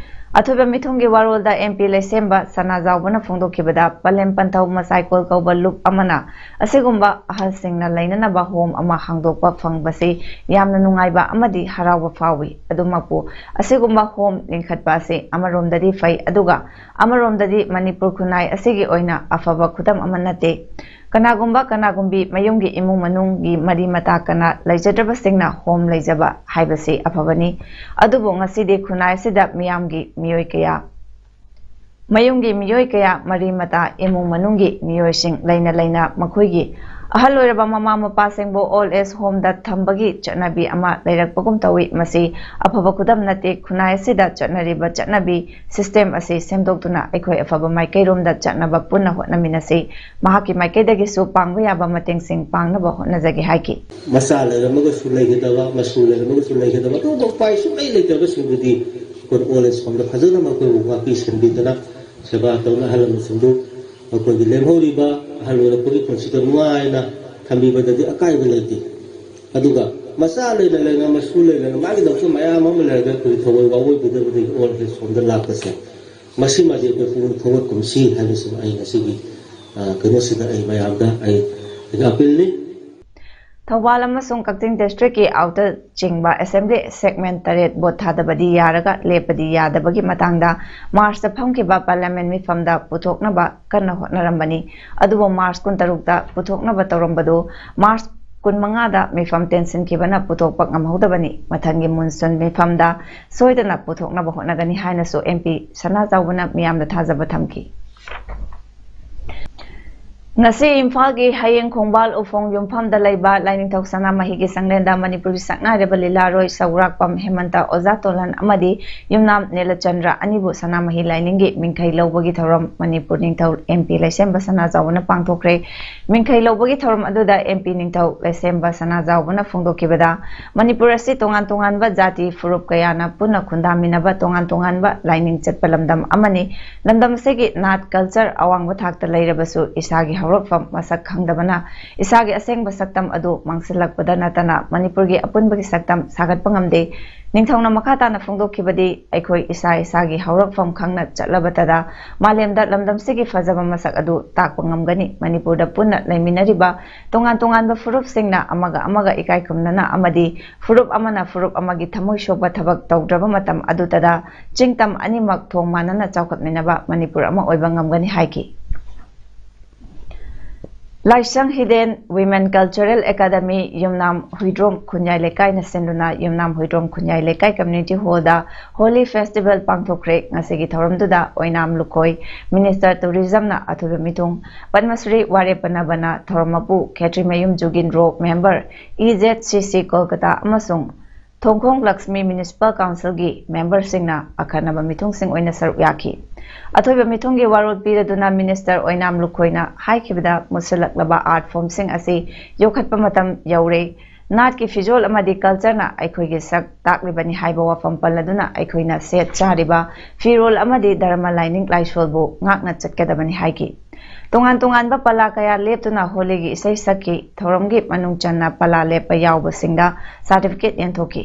ꯑꯊꯣꯏꯕ ꯃꯤꯊꯨꯡꯒꯤ ꯋꯥꯔꯣꯜꯗ ꯑꯦꯝ ꯄꯤ ꯂꯩꯁꯦꯝꯕ ꯁꯅꯥꯖꯥꯎꯕꯅ ꯐꯣꯡꯗꯣꯛꯈꯤꯕꯗ, ꯄꯂꯦꯝ ꯄꯟꯊꯧ ꯃꯆꯥꯏꯀꯣꯜ ꯀꯧꯕ ꯂꯨꯞ ꯑꯃꯅ ꯑꯁꯤꯒꯨꯝꯕ ꯑꯍꯜꯁꯤꯡꯅ ꯂꯩꯅꯅꯕ ꯍꯣꯝ ꯑꯃ ꯍꯥꯡꯗꯣꯛꯄ ꯐꯪꯕꯁꯤ ꯌꯥꯝꯅ ꯅꯨꯡꯉꯥꯏꯕ ꯑꯃꯗꯤ ꯍꯔꯥꯎꯕ ꯐꯥꯎꯏ꯫ ꯑꯗꯨꯃꯛꯄꯨ, ꯑꯁꯤꯒꯨꯝꯕ ꯍꯣꯝ ꯂꯤꯡꯈꯠꯄ ꯑꯁꯤ ꯑꯃꯔꯣꯝꯗꯗꯤ ꯐꯩ, ꯑꯗꯨꯒ ꯑꯃꯔꯣꯝꯗꯗꯤ ꯃꯅꯤꯄꯨꯔ ꯈꯨꯟꯅꯥꯏ ꯑꯁꯤꯒꯤ ꯑꯣꯏꯅ ꯑꯐꯕ ꯈꯨꯗꯝ ꯑꯃ ꯅꯠꯇꯦ꯫ ꯀꯅꯥꯒꯨꯝꯕ ꯀꯅꯥꯒꯨꯝꯕꯤ ꯃꯌꯨꯝꯒꯤ ꯏꯃꯨꯡ ꯃꯅꯨꯡꯒꯤ ꯃꯔꯤ ꯃꯇꯥ ꯀꯅꯥ ꯂꯩꯖꯗ꯭ꯔꯕꯁꯤꯡꯅ ꯍꯣꯝ ꯂꯩꯖꯕ ꯍꯥꯏꯕꯁꯤ ꯑꯐꯕꯅꯤ꯫ ꯑꯗꯨꯕꯨ ꯉꯁꯤꯗꯤ ꯈꯨꯟꯅꯥꯏ ꯑꯁꯤꯗ ꯃꯤꯌꯥꯝꯒꯤ ꯃꯤꯑꯣꯏ ꯀꯌꯥ, ꯃꯌꯨꯝꯒꯤ ꯃꯤꯑꯣꯏ ꯀꯌꯥ, ꯃꯔꯤ ꯃꯇꯥ, ꯏꯃꯨꯡ ꯃꯅꯨꯡꯒꯤ ꯃꯤꯑꯣꯏꯁꯤꯡ ꯂꯩꯅ ꯂꯩꯅ ꯃꯈꯣꯏꯒꯤ ꯑꯍꯜ ꯑꯣꯏꯔꯕ ꯃꯃꯥ ꯃꯄꯥꯁꯤꯡꯕꯨ ꯑꯣꯜ ꯑꯦꯖ ꯍꯣꯝꯗ ꯊꯝꯕꯒꯤ ꯆꯠꯅꯕꯤ ꯑꯃ ꯂꯩꯔꯛꯄꯒꯨꯝ ꯇꯧꯏ꯫ ꯃꯁꯤ ꯑꯐꯕ ꯈꯨꯗꯝ ꯅꯠꯇꯦ꯫ ꯈꯨꯟꯅꯥꯏ ꯑꯁꯤꯗ ꯆꯠꯅꯔꯤꯕ ꯆꯠꯅꯕꯤ ꯁꯤꯁꯇꯦꯝ ꯑꯁꯤ ꯁꯦꯝꯗꯣꯛꯇꯨꯅ ꯑꯩꯈꯣꯏ ꯑꯐꯕ ꯃꯥꯏꯀꯩꯔꯣꯝꯗ ꯆꯠꯅꯕ ꯄꯨꯟꯅ ꯍꯣꯠꯅꯃꯤꯟꯅꯁꯤ꯫ ꯃꯍꯥꯛꯀꯤ ꯃꯥꯏꯀꯩꯗꯒꯤꯁꯨ ꯄꯥꯡꯕ ꯌꯥꯕ ꯃꯇꯦꯡꯁꯤꯡ ꯄꯥꯡꯅꯕ ꯍꯣꯠꯅꯖꯒꯦ ꯍꯥꯏꯈꯤ꯫ ꯃꯆꯥ ꯂꯩꯔꯝꯃꯒꯁꯨ ꯂꯩꯒꯗꯕ, ꯃꯁꯨ ꯂꯩꯔꯝꯃꯒꯁꯨ ꯂꯩꯒꯗꯕ, ꯑꯇꯣꯞꯄ ꯎꯄꯥꯏ ꯁꯨꯡꯂꯩ ꯂꯩꯇꯕꯁꯤꯡꯗꯨꯗꯤ ꯑꯩꯈꯣꯏꯅ ꯑꯣꯜ ꯑꯦꯖ ꯍꯣꯝꯗ ꯐꯖꯅ ꯃꯈꯣꯏꯕꯨ ꯉꯥꯛꯄꯤ ꯁꯦꯟꯕꯤꯗꯨꯅ ꯁꯦꯕꯥ ꯇꯧꯅ ꯑꯍꯜ ꯂꯃꯟꯁꯤꯡꯗꯨ ꯃꯈꯣꯏꯒꯤ ꯂꯦꯝꯍꯧꯔꯤꯕ ꯑꯍꯜ ꯑꯣꯏꯔꯛꯄꯒꯤ ꯄꯨꯟꯁꯤꯗ ꯅꯨꯡꯉꯥꯏꯅ ꯊꯝꯕꯤꯕꯗꯗꯤ ꯑꯀꯥꯏꯕ ꯂꯩꯇꯦ꯫ ꯑꯗꯨꯒ ꯃꯆꯥ ꯂꯩꯅ ꯂꯩꯅ, ꯃꯁꯨ ꯂꯩꯅ ꯂꯩꯅ, ꯃꯥꯒꯤꯗꯃꯛꯁꯨ ꯃꯌꯥꯝ ꯑꯃ ꯂꯩꯔꯒ ꯑꯩꯈꯣꯏꯒꯤ ꯊꯑꯣꯏ ꯋꯥꯑꯣꯏꯕꯤꯗꯕꯗꯒꯤ ꯑꯣꯜ ꯑꯦꯖ ꯍꯣꯝꯗ ꯂꯥꯛꯄꯁꯦ, ꯃꯁꯤꯃꯗꯤ ꯑꯩꯈꯣꯏ ꯄꯨꯛꯅꯤꯡ ꯊꯧꯒꯠꯀꯨꯝꯁꯤ ꯍꯥꯏꯕꯁꯤꯃ ꯑꯩ ꯉꯁꯤꯒꯤ, ꯑ, ꯀꯩꯅꯣꯁꯤꯗ ꯑꯩ ꯃꯌꯥꯝꯗ ꯑꯩ ꯑꯩꯒꯤ ꯑꯄꯤꯜꯅꯤ꯫ ꯊꯧꯕꯥꯜ ꯑꯃꯁꯨꯡ ꯀꯛꯆꯤꯡ ꯗꯤꯁꯇ꯭ꯔꯤꯛꯀꯤ ꯑꯥꯎꯇꯔ ꯆꯤꯡꯕ ꯑꯦꯁꯦꯝꯕ꯭ꯂꯤ ꯁꯦꯒꯃꯦꯟ ꯇꯔꯦꯠ ꯚꯣꯠ ꯊꯥꯗꯕꯗꯤ ꯌꯥꯔꯒ ꯂꯦꯞꯄꯗꯤ ꯌꯥꯗꯕꯒꯤ ꯃꯇꯥꯡꯗ ꯃꯥꯔꯆꯇ ꯐꯝꯈꯤꯕ ꯄꯥꯔꯂꯤꯌꯥꯃꯦꯟ ꯃꯤꯐꯝꯗ ꯄꯨꯊꯣꯛꯅꯕ ꯀꯟꯅ ꯍꯣꯠꯅꯔꯝꯕꯅꯤ꯫ ꯑꯗꯨꯕꯨ ꯃꯥꯔꯆ ꯀꯨꯟꯇꯔꯨꯛꯇ ꯄꯨꯊꯣꯛꯅꯕ ꯇꯧꯔꯝꯕꯗꯨ ꯃꯥꯔꯆ ꯀꯨꯟꯃꯉꯥꯗ ꯃꯤꯐꯝ ꯇꯦꯟꯁꯤꯟꯈꯤꯕꯅ ꯄꯨꯊꯣꯛꯄ ꯉꯝꯍꯧꯗꯕꯅꯤ꯫ ꯃꯊꯪꯒꯤ ꯃꯨꯟꯁꯨꯟ ꯃꯤꯐꯝꯗ ꯁꯣꯏꯗꯅ ꯄꯨꯊꯣꯛꯅꯕ ꯍꯣꯠꯅꯒꯅꯤ ꯍꯥꯏꯅꯁꯨ ꯑꯦꯝ ꯄꯤ ꯁꯅꯥꯖꯥꯎꯕꯅ ꯃꯤꯌꯥꯝꯗ ꯊꯥꯖꯕ ꯊꯝꯈꯤ꯫ ꯉꯁꯤ ꯏꯝꯐꯥꯜꯒꯤ ꯍꯌꯦꯡ ꯈꯣꯡꯕꯥꯜ ꯎꯐꯣꯡ ꯌꯨꯝꯐꯝꯗ ꯂꯩꯕ ꯂꯥꯏꯅꯤꯡꯊꯧ ꯁꯅꯥꯃꯍꯤꯒꯤ ꯁꯪꯂꯦꯟꯗ ꯃꯅꯤꯄꯨꯔꯒꯤ ꯁꯛꯅꯥꯏꯔꯕ ꯂꯤꯂꯥꯔꯣꯏ ꯁꯧꯒ꯭ꯔꯥꯛꯄꯝ ꯍꯦꯃꯟꯇ ꯑꯣꯖꯥ ꯇꯣꯂꯟ ꯑꯃꯗꯤ ꯌꯨꯝꯅꯥꯝ ꯅꯤꯂꯆꯟꯗ꯭ꯔ ꯑꯅꯤꯕꯨ ꯁꯅꯥꯃꯍꯤ ꯂꯥꯏꯅꯤꯡꯒꯤ ꯃꯤꯡꯈꯩ ꯂꯧꯕꯒꯤ ꯊꯧꯔꯝ ꯃꯅꯤꯄꯨꯔ ꯅꯤꯡꯊꯧ ꯑꯦꯝ ꯄꯤ ꯂꯩꯁꯦꯝꯕ ꯁꯅꯥꯖꯥꯎꯕꯅ ꯄꯥꯡꯊꯣꯛꯈ꯭ꯔꯦ꯫ ꯃꯤꯡꯈꯩ ꯂꯧꯕꯒꯤ ꯊꯧꯔꯝ ꯑꯗꯨꯗ ꯑꯦꯝ ꯄꯤ ꯅꯤꯡꯊꯧ ꯂꯩꯁꯦꯝꯕ ꯁꯅꯥꯖꯥꯎꯕꯅ ꯐꯣꯡꯗꯣꯛꯈꯤꯕꯗ, ꯃꯅꯤꯄꯨꯔ ꯑꯁꯤ ꯇꯣꯉꯥꯟ ꯇꯣꯉꯥꯟꯕ ꯖꯥꯇꯤ ꯐꯨꯔꯨꯞ ꯀꯌꯥꯅ ꯄꯨꯟꯅ ꯈꯨꯟꯗꯥꯃꯤꯟꯅꯕ ꯇꯣꯉꯥꯟ ꯇꯣꯉꯥꯟꯕ ꯂꯥꯏꯅꯤꯡ ꯆꯠꯄ ꯂꯝꯗꯝ ꯑꯃꯅꯤ꯫ ꯂꯝꯗꯝ ꯑꯁꯤꯒꯤ ꯅꯥꯠ ꯀꯜꯆꯔ ꯑꯋꯥꯡꯕ ꯊꯥꯛꯇ ꯂꯩꯔꯕꯁꯨ ꯏꯁꯥꯒꯤ ꯍꯧꯔꯛꯐꯝ ꯃꯁꯛ ꯈꯪꯗꯕꯅ ꯏꯁꯥꯒꯤ ꯑꯁꯦꯡꯕ ꯁꯛꯇꯝ ꯑꯗꯨ ꯃꯥꯡꯁꯤꯜꯂꯛꯄꯗ ꯅꯠꯇꯅ ꯃꯅꯤꯄꯨꯔꯒꯤ ꯑꯄꯨꯟꯕꯒꯤ ꯁꯛꯇꯝ ꯁꯥꯒꯠꯄ ꯉꯝꯗꯦ꯫ ꯅꯤꯡꯊꯧꯅ ꯃꯈꯥ ꯇꯥꯅ ꯐꯣꯡꯗꯣꯛꯈꯤꯕꯗꯤ, ꯑꯩꯈꯣꯏ ꯏꯁꯥ ꯏꯁꯥꯒꯤ ꯍꯧꯔꯛꯐꯝ ꯈꯪꯅ ꯆꯠꯂꯕꯇꯗ ꯃꯥꯂꯦꯝꯗ ꯂꯝꯗꯝꯁꯤꯒꯤ ꯐꯖꯕ ꯃꯁꯛ ꯑꯗꯨ ꯇꯥꯛꯄ ꯉꯝꯒꯅꯤ꯫ ꯃꯅꯤꯄꯨꯔꯗ ꯄꯨꯟꯅ ꯂꯩꯃꯤꯟꯅꯔꯤꯕ ꯇꯣꯉꯥꯟ ꯇꯣꯉꯥꯟꯕ ꯐꯨꯔꯨꯞꯁꯤꯡꯅ ꯑꯃꯒ ꯑꯃꯒ ꯏꯀꯥꯏ ꯈꯨꯝꯅꯅ ꯑꯃꯗꯤ ꯐꯨꯔꯨꯞ ꯑꯃꯅ ꯐꯨꯔꯨꯞ ꯑꯃꯒꯤ ꯊꯃꯣꯏ ꯁꯣꯛꯄ ꯊꯕꯛ ꯇꯧꯗ꯭ꯔꯕ ꯃꯇꯝ ꯑꯗꯨꯗꯗ ꯆꯤꯡꯇꯝ ꯑꯅꯤꯃꯛ ꯊꯣꯡ ꯃꯥꯟꯅꯅ ꯆꯥꯎꯈꯠꯃꯤꯟꯅꯕ ꯃꯅꯤꯄꯨꯔ ꯑꯃ ꯑꯣꯏꯕ ꯉꯝꯒꯅꯤ ꯍꯥꯏꯈꯤ꯫ ꯂꯥꯏꯁ꯭ꯔꯝ ꯍꯤꯗꯦꯟ Women Cultural Academy ꯌꯨꯝꯅꯥꯝ ꯍꯨꯏꯗ꯭ꯔꯣꯝ ꯈꯨꯟꯌꯥꯏ ꯂꯩꯀꯥꯏꯅ ꯁꯤꯟꯗꯨꯅ ꯌꯨꯝꯅꯥꯝ ꯍꯨꯏꯗ꯭ꯔꯣꯝ ꯈꯨꯟꯌꯥꯏ ꯂꯩꯀꯥꯏ community hall ꯗ Holi festival ꯄꯥꯡꯊꯣꯛꯈ꯭ꯔꯦ꯫ ꯉꯁꯤꯒꯤ ꯊꯧꯔꯝꯗꯨꯗ ꯑꯣꯏꯅꯥꯝ ꯂꯨꯈꯣꯏ, Minister Tourism ꯅ ꯑꯊꯣꯏꯕ ꯃꯤꯊꯨꯡ, ꯄꯗꯃꯁ꯭ꯔꯤ ꯋꯥꯔꯦꯞ ꯄꯅꯕꯅ ꯊꯧꯔꯝ ꯃꯄꯨ, ꯈꯦꯇ꯭ꯔꯤꯃꯌꯨꯝ ꯖꯨꯒꯤꯟꯗ꯭ꯔꯣ, member, E Z C C Kolkata ꯑꯃꯁꯨꯡ ꯊꯣꯡꯈꯣꯡ ꯂꯛꯁꯃꯤ Municipal Council ꯒꯤ member ꯁꯤꯡꯅ ꯑꯈꯟꯅꯕ ꯃꯤꯊꯨꯡꯁꯤꯡ ꯑꯣꯏꯅ ꯁꯔꯨꯛ ꯌꯥꯈꯤ꯫ ꯑꯊꯣꯏꯕ ꯃꯤꯊꯨꯡꯒꯤ ꯋꯥꯔꯣꯜ ꯄꯤꯔꯗꯨꯅ Minister ꯑꯣꯏꯅꯥꯝ ꯂꯨꯈꯣꯏꯅ ꯍꯥꯏꯈꯤꯕꯗ, ꯃꯨꯠꯁꯤꯜꯂꯛꯂꯕ art form ꯁꯤꯡ ꯑꯁꯤ ꯌꯣꯛꯈꯠꯄ ꯃꯇꯝ ꯌꯧꯔꯦ꯫ ꯅꯥꯠꯀꯤ ꯐꯤꯖꯣꯜ ꯑꯃꯗꯤ culture ꯅ ꯑꯩꯈꯣꯏꯒꯤ ꯁꯛ ꯇꯥꯛꯂꯤꯕꯅꯤ ꯍꯥꯏꯕ ꯋꯥꯐꯝ ꯄꯜꯂꯗꯨꯅ ꯑꯩꯈꯣꯏꯅ ꯁꯦꯠ ꯆꯥꯔꯤꯕ ꯐꯤꯔꯣꯜ ꯑꯃꯗꯤ ꯙꯔꯃ ꯂꯥꯏꯅꯤꯡ ꯂꯥꯏꯁꯣꯜꯕꯨ ꯉꯥꯛꯅ ꯆꯠꯀꯗꯕꯅꯤ ꯍꯥꯏꯈꯤ꯫ ꯇꯣꯉꯥꯟ ꯇꯣꯉꯥꯟꯕ ꯄꯂꯥ ꯀꯌꯥ ꯂꯦꯞꯇꯨꯅ ꯍꯣꯂꯤꯒꯤ ꯏꯁꯩ ꯁꯛꯈꯤ꯫ ꯊꯧꯔꯝꯒꯤ ꯃꯅꯨꯡ ꯆꯟꯅ ꯄꯂꯥ ꯂꯦꯞꯄ ꯌꯥꯎꯕꯁꯤꯡꯗ certificate ꯌꯦꯟꯊꯣꯛꯈꯤ꯫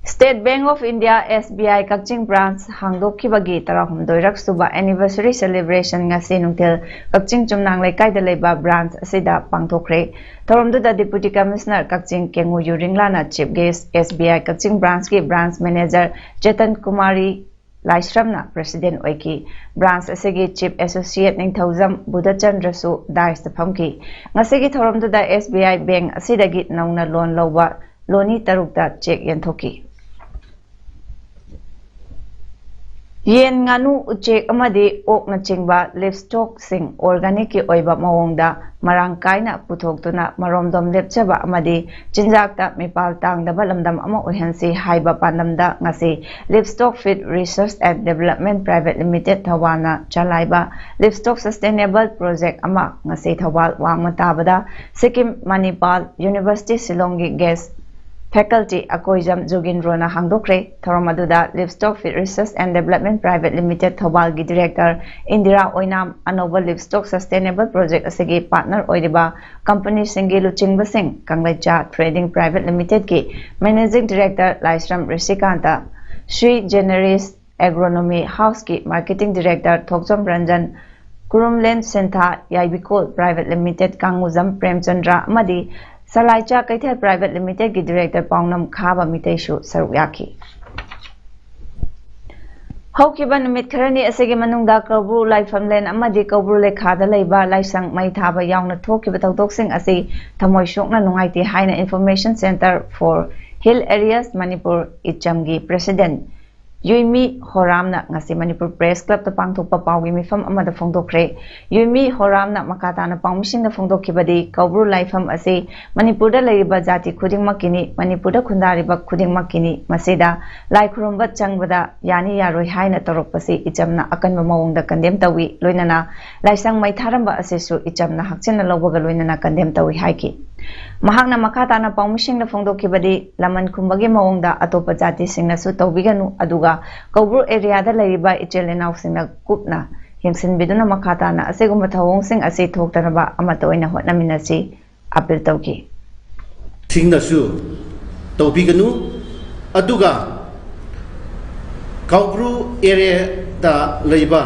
State Bank of India S B I Kakching branch ꯍꯥꯡꯗꯣꯛꯈꯤꯕꯒꯤ ꯇꯔꯥꯍꯨꯝꯗꯣꯏꯔꯛ ꯁꯨꯕ anniversary celebration ꯉꯁꯤ ꯅꯨꯡꯊꯤꯜ ꯀꯛꯆꯤꯡ ꯆꯨꯝꯅꯥꯡ ꯂꯩꯀꯥꯏꯗ ꯂꯩꯕ branch ꯑꯁꯤꯗ ꯄꯥꯡꯊꯣꯛꯈ꯭ꯔꯦ꯫ ꯊꯧꯔꯝꯗꯨꯗ Deputy Commissioner Kakching ꯀꯦꯉꯨ ꯌꯨꯔꯤꯡꯂꯥꯅ chief guest, S B I Kakching branch ꯀꯤ branch manager Chetan Kumari ꯂꯥꯏꯁ꯭ꯔꯝꯅ president ꯑꯣꯏꯈꯤ꯫ Branch ꯑꯁꯤꯒꯤ chief associate ꯅꯤꯡꯊꯧꯖꯝ ꯕꯨꯙꯆꯟꯗ꯭ꯔꯁꯨ dais ꯇ ꯐꯝꯈꯤ꯫ ꯉꯁꯤꯒꯤ ꯊꯧꯔꯝꯗꯨꯗ S B I bank ꯑꯁꯤꯗꯒꯤ ꯅꯧꯅ loan ꯂꯧꯕ ꯂꯣꯅꯤ ꯇꯔꯨꯛꯇ cheque ꯌꯦꯟꯊꯣꯛꯈꯤ꯫ ꯌꯦꯟ, ꯉꯥꯅꯨ, ꯎꯆꯦꯛ ꯑꯃꯗꯤ ꯑꯣꯛꯅꯆꯤꯡꯕ livestock ꯁꯤꯡ organic ꯀꯤ ꯑꯣꯏꯕ ꯃꯑꯣꯡꯗ ꯃꯔꯥꯡ ꯀꯥꯏꯅ ꯄꯨꯊꯣꯛꯇꯨꯅ ꯃꯔꯣꯝꯗꯣꯝ ꯂꯦꯞꯆꯕ ꯑꯃꯗꯤ ꯆꯤꯟꯖꯥꯛꯇ ꯃꯤꯄꯥꯜ ꯇꯥꯡꯗꯕ ꯂꯝꯗꯝ ꯑꯃ ꯑꯣꯏꯍꯟꯁꯤ ꯍꯥꯏꯕ ꯄꯥꯟꯗꯝꯗ ꯉꯁꯤ Livestock Feed Research and Development Private Limited ꯊꯧꯕꯥꯜꯅ ꯆꯂꯥꯏꯕ livestock sustainable project ꯑꯃ ꯉꯁꯤ ꯊꯧꯕꯥꯜ ꯋꯥꯡꯃ ꯇꯥꯕꯗ Sikkim ꯃꯅꯤꯄꯥꯜ University ꯁꯤꯂꯣꯡꯒꯤ guest faculty Akoijam ꯖꯨꯒꯤꯟꯗ꯭ꯔꯣꯅ ꯍꯥꯡꯗꯣꯛꯈ꯭ꯔꯦ꯫ ꯊꯧꯔꯝ ꯑꯗꯨꯗ Livestock Feed Research and Development Private Limited ꯊꯧꯕꯥꯜꯒꯤ director Indira ꯑꯣꯏꯅꯥꯝ, ꯑꯅꯧꯕ livestock sustainable project ꯑꯁꯤꯒꯤ partner ꯑꯣꯏꯔꯤꯕ companyꯁꯤꯡꯒꯤ ꯂꯨꯆꯤꯡꯕꯁꯤꯡ, ꯀꯪꯂꯩꯆꯥ Trading Private Limitedꯀꯤ managing director ꯂꯥꯏꯁ꯭ꯔꯝ ꯔꯤꯁꯤꯀꯥꯟꯇ, Sui Generis Agronomy Houseꯀꯤ marketing director ꯊꯣꯛꯆꯣꯝ Ranjan, ꯀꯨꯔꯨꯝꯂꯦꯟ ꯁꯦꯟꯊꯥ, ꯌꯥꯏꯕꯤꯀꯣꯜ Private Limited ꯀꯥꯡꯉꯨꯖꯝ Premchandra ꯑꯃꯗꯤ ꯁꯂꯥꯏꯆꯥ ꯀꯩꯊꯦꯜ Private Limitedꯀꯤ director ꯄꯥꯎꯅꯝ ꯈꯥꯕ ꯃꯤꯇꯩꯁꯨ ꯁꯔꯨꯛ ꯌꯥꯈꯤ꯫ ꯍꯧꯈꯤꯕ ꯅꯨꯃꯤꯠ ꯈꯔꯅꯤ ꯑꯁꯤꯒꯤ ꯃꯅꯨꯡꯗ ꯀꯧꯕ꯭ꯔꯨ ꯂꯥꯏꯐꯝꯂꯦꯟ ꯑꯃꯗꯤ ꯀꯧꯕ꯭ꯔꯨ ꯂꯩꯈꯥꯗ ꯂꯩꯕ ꯂꯥꯏꯁꯪ ꯃꯩ ꯊꯥꯕ ꯌꯥꯎꯅ ꯊꯣꯛꯈꯤꯕ ꯊꯧꯗꯣꯛꯁꯤꯡ ꯑꯁꯤ ꯊꯃꯣꯏ ꯁꯣꯛꯅ ꯅꯨꯡꯉꯥꯏꯇꯦ ꯍꯥꯏꯅ Information Centre for Hill Areas Manipur, ꯏꯆꯝꯒꯤ president ꯌꯨꯏꯃꯤ ꯍꯣꯔꯥꯝꯅ ꯉꯁꯤ ꯃꯅꯤꯄꯨꯔ Press Clubꯇ ꯄꯥꯡꯊꯣꯛꯄ ꯄꯥꯎꯒꯤ ꯃꯤꯐꯝ ꯑꯃꯗ ꯐꯣꯡꯗꯣꯛꯈ꯭ꯔꯦ꯫ ꯌꯨꯏꯃꯤ ꯍꯣꯔꯥꯝꯅ ꯃꯈꯥ ꯇꯥꯅ ꯄꯥꯎꯃꯤꯁꯤꯡꯗ ꯐꯣꯡꯗꯣꯛꯈꯤꯕꯗꯤ, ꯀꯧꯕ꯭ꯔꯨ ꯂꯥꯏꯐꯝ ꯑꯁꯤ ꯃꯅꯤꯄꯨꯔꯗ ꯂꯩꯔꯤꯕ ꯖꯥꯇꯤ ꯈꯨꯗꯤꯡꯃꯛꯀꯤꯅꯤ, ꯃꯅꯤꯄꯨꯔꯗ ꯈꯨꯟꯗꯥꯔꯤꯕ ꯈꯨꯗꯤꯡꯃꯛꯀꯤꯅꯤ꯫ ꯃꯁꯤꯗ ꯂꯥꯏ ꯈꯨꯔꯨꯝꯕ ꯆꯪꯕꯗ ꯌꯥꯅꯤ ꯌꯥꯔꯣꯏ ꯍꯥꯏꯅ ꯇꯧꯔꯛꯄꯁꯤ ꯏꯆꯝꯅ ꯑꯀꯟꯕ ꯃꯑꯣꯡꯗ condemn ꯇꯧꯏ꯫ ꯂꯣꯏꯅꯅ ꯂꯥꯏꯁꯪ ꯃꯩ ꯊꯥꯔꯝꯕ ꯑꯁꯤꯁꯨ ꯏꯆꯝꯅ ꯍꯛꯆꯤꯟꯅ ꯂꯧꯕꯒ ꯂꯣꯏꯅꯅ condemn ꯇꯧꯏ ꯍꯥꯏꯈꯤ꯫ ꯃꯍꯥꯛꯅ ꯃꯈꯥ ꯇꯥꯅ ꯄꯥꯎꯃꯤꯁꯤꯡꯗ ꯐꯣꯡꯗꯣꯛꯈꯤꯕꯗꯤ, ꯂꯃꯟ ꯈꯨꯝꯕꯒꯤ ꯃꯑꯣꯡꯗ ꯑꯇꯣꯞꯄ ꯖꯥꯇꯤꯁꯤꯡꯅꯁꯨ ꯇꯧꯕꯤꯒꯅꯨ, ꯑꯗꯨꯒ ꯀꯧꯕ꯭ꯔꯨ areaꯗ ꯂꯩꯔꯤꯕ ꯏꯆꯤꯜ ꯏꯅꯥꯎꯁꯤꯡꯅ ꯀꯨꯞꯅ ꯌꯦꯡꯁꯤꯟꯕꯤꯗꯨꯅ ꯃꯈꯥ ꯇꯥꯅ ꯑꯁꯤꯒꯨꯝꯕ ꯊꯧꯑꯣꯡꯁꯤꯡ ꯑꯁꯤ ꯊꯣꯛꯇꯅꯕ ꯑꯃꯠꯇ ꯑꯣꯏꯅ ꯍꯣꯠꯅꯃꯤꯟꯅꯁꯤ ꯑꯥꯄꯤꯜ ꯇꯧꯈꯤ꯫ ꯁꯤꯡꯅꯁꯨ ꯇꯧꯕꯤꯒꯅꯨ, ꯑꯗꯨꯒ ꯀꯧꯕ꯭ꯔꯨ areaꯗ ꯂꯩꯕ